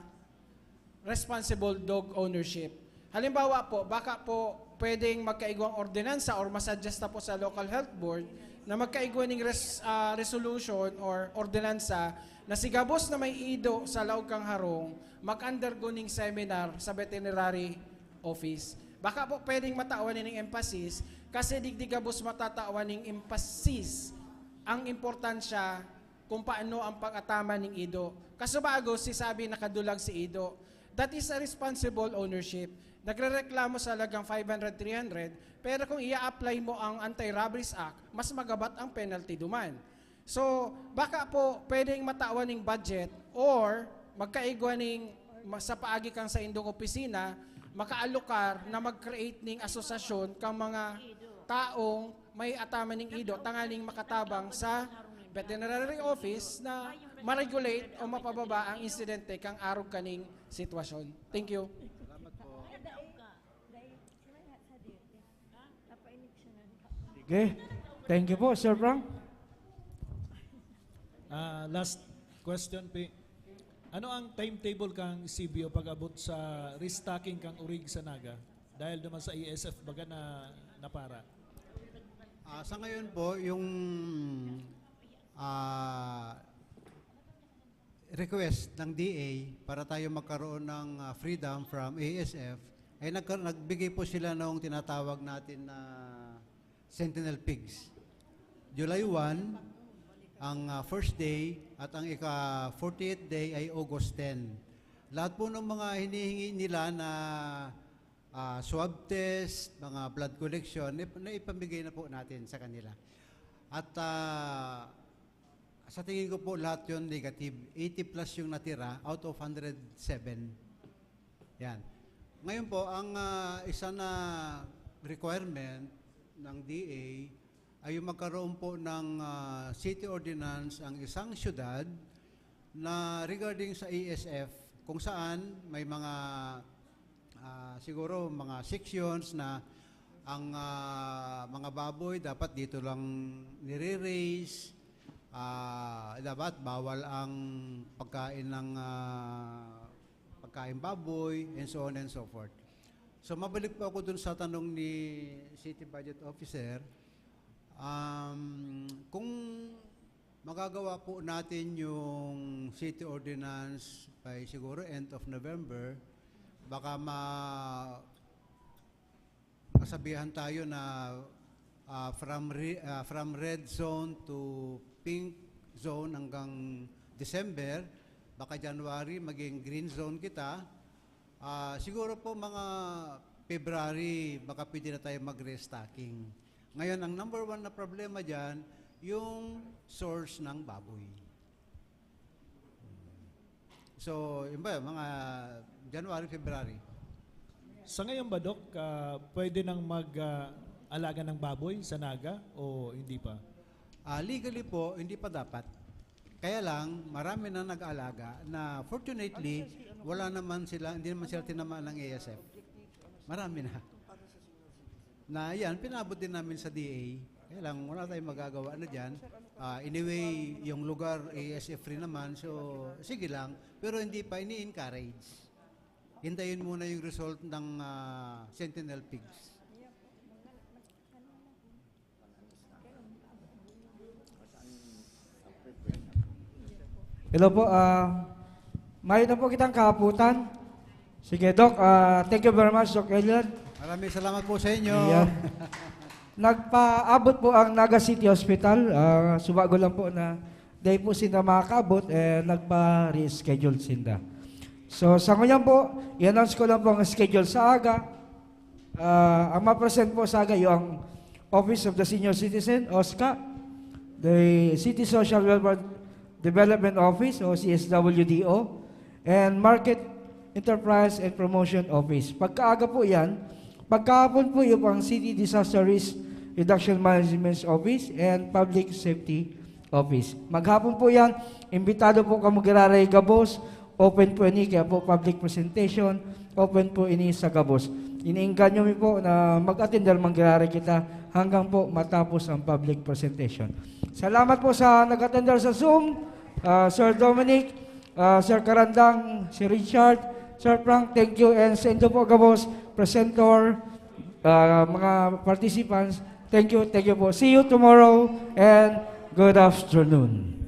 responsible dog ownership. Halimbawa po, baka po pwedeng magkaigwang ordinansa or masuggest na po sa local health board na magkaigwa ning res-, ah, resolution or ordinansa na si gabos na may ido sa laog kan harong mag-undergo ning seminar sa veterinary office. Baka po pwedeng matawan ning emphasis kasi digdi gabos matatawan ning emphasis ang importansya kung paano ang pag-ataman ning ido. Kasubago, si sabi nakadulag si ido. That is a responsible ownership. Nagrereklamo sa halagang five hundred, three hundred, pero kung i-apply mo ang Anti-Robberies Act, mas magabat ang penalty duman. So, baka po pwedeng matawan ning budget or magkaigwa ning ma-, sa paagi kan saindong opisina, makaalokar na mag-create ning asosasyon kang mga taong may ataman ning ido tanganing makatabang sa veterinary office na ma-regulate o mapababa ang insidente kang arog kaning sitwasyon. Thank you. Sige. Thank you po, Sir Frank. Ah, last question, Pi. Ano ang timetable kang C B O pag-abot sa restocking kang urig sa Naga? Dahil naman sa A S F baga na napara. Ah, sa ngayon po, yung ah, request ng D A para tayo magkaroon ng ah, freedom from A S F, ay nagka- nagbigay po sila ng tinatawag natin na Sentinel Pigs. July one, ang ah, first day, at ang ika forty-eighth day ay August ten. Lahat po ng mga hinihingi nila na ah, swab test, mga blood collection, na, na ipamigay na po natin sa kanila. At ah, sa tingin ko po lahat yon negative. eighty plus yung natira out of one hundred seven. Yan. Ngayon po, ang ah, isa na requirement ng D A ay yung magkaroon po ng ah, city ordinance ang isang syudad na regarding sa A S F, kung saan may mga ah, siguro mga sections na ang ah, mga baboy dapat dito lang nire-raise. Ah, dapat bawal ang pagkain ng ah, pagkain baboy, and so on and so forth. So mabalik po ako dun sa tanong ni City Budget Officer. Um, kung magagawa po natin yung city ordinance by siguro end of November, baka ma masabihan tayo na ah, from, re- ah, from red zone to pink zone hanggang December, baka January maging green zone kita. Ah, siguro po mga February, baka pwede na tayo mag-restocking. Ngayon, ang number one na problema dyan, yung source ng baboy. So, yun ba, mga January, February. Sa ngayon ba, Doc, ah, pwede nang mag-alaga ng baboy sa Naga o hindi pa? Ah, legally po, hindi pa dapat. Kaya lang, marami na nag-aalaga na fortunately, wala naman sila, hindi naman sila tinamaan ng A S F. Marami na. Na yan, pinabot din namin sa D A. Kaya lang, wala tayong magagawa na dyan. Ah, anyway, yung lugar, A S F free naman. So, sige lang. Pero hindi pa, ini-encourage. Hintayin muna yung result ng ah, Sentinel Pigs. Hello po, ah, mayo na po kitang kahapotan. Sige, Doc, ah, thank you very much, Doc Elian. Maraming salamat po sa inyo. Ayan. Nagpaabot po ang Naga City Hospital. Ah, subago lang po na dahil po sinda makakaabot, eh, nagpa-reschedule sinda. So, sa ngayon po, i-announce ko lang po ang schedule sa aga. Ah, ang ma-present po sa aga, yung Office of the Senior Citizen, OSCA, the City Social Welfare Development Office, o C S W D O, and Market Enterprise and Promotion Office. Pagkaaga po yan. Pagkahapon po, yung pang City Disaster Risk Reduction Management Office and Public Safety Office. Maghapon po yan. Imbitado po kamo giraray gabos. Open po ini, kaya po public presentation, open po ini sa gabos. Iniinganyo mi po na mag-attend dahil manggiraray kita hanggang po matapos ang public presentation. Salamat po sa nag-attend sa Zoom, ah, Sir Dominic, ah, Sir Karandang, Sir Richard, Sir Frank, thank you. And sa indo po gabos, presenter, ah, mga participants, thank you, thank you po. See you tomorrow and good afternoon.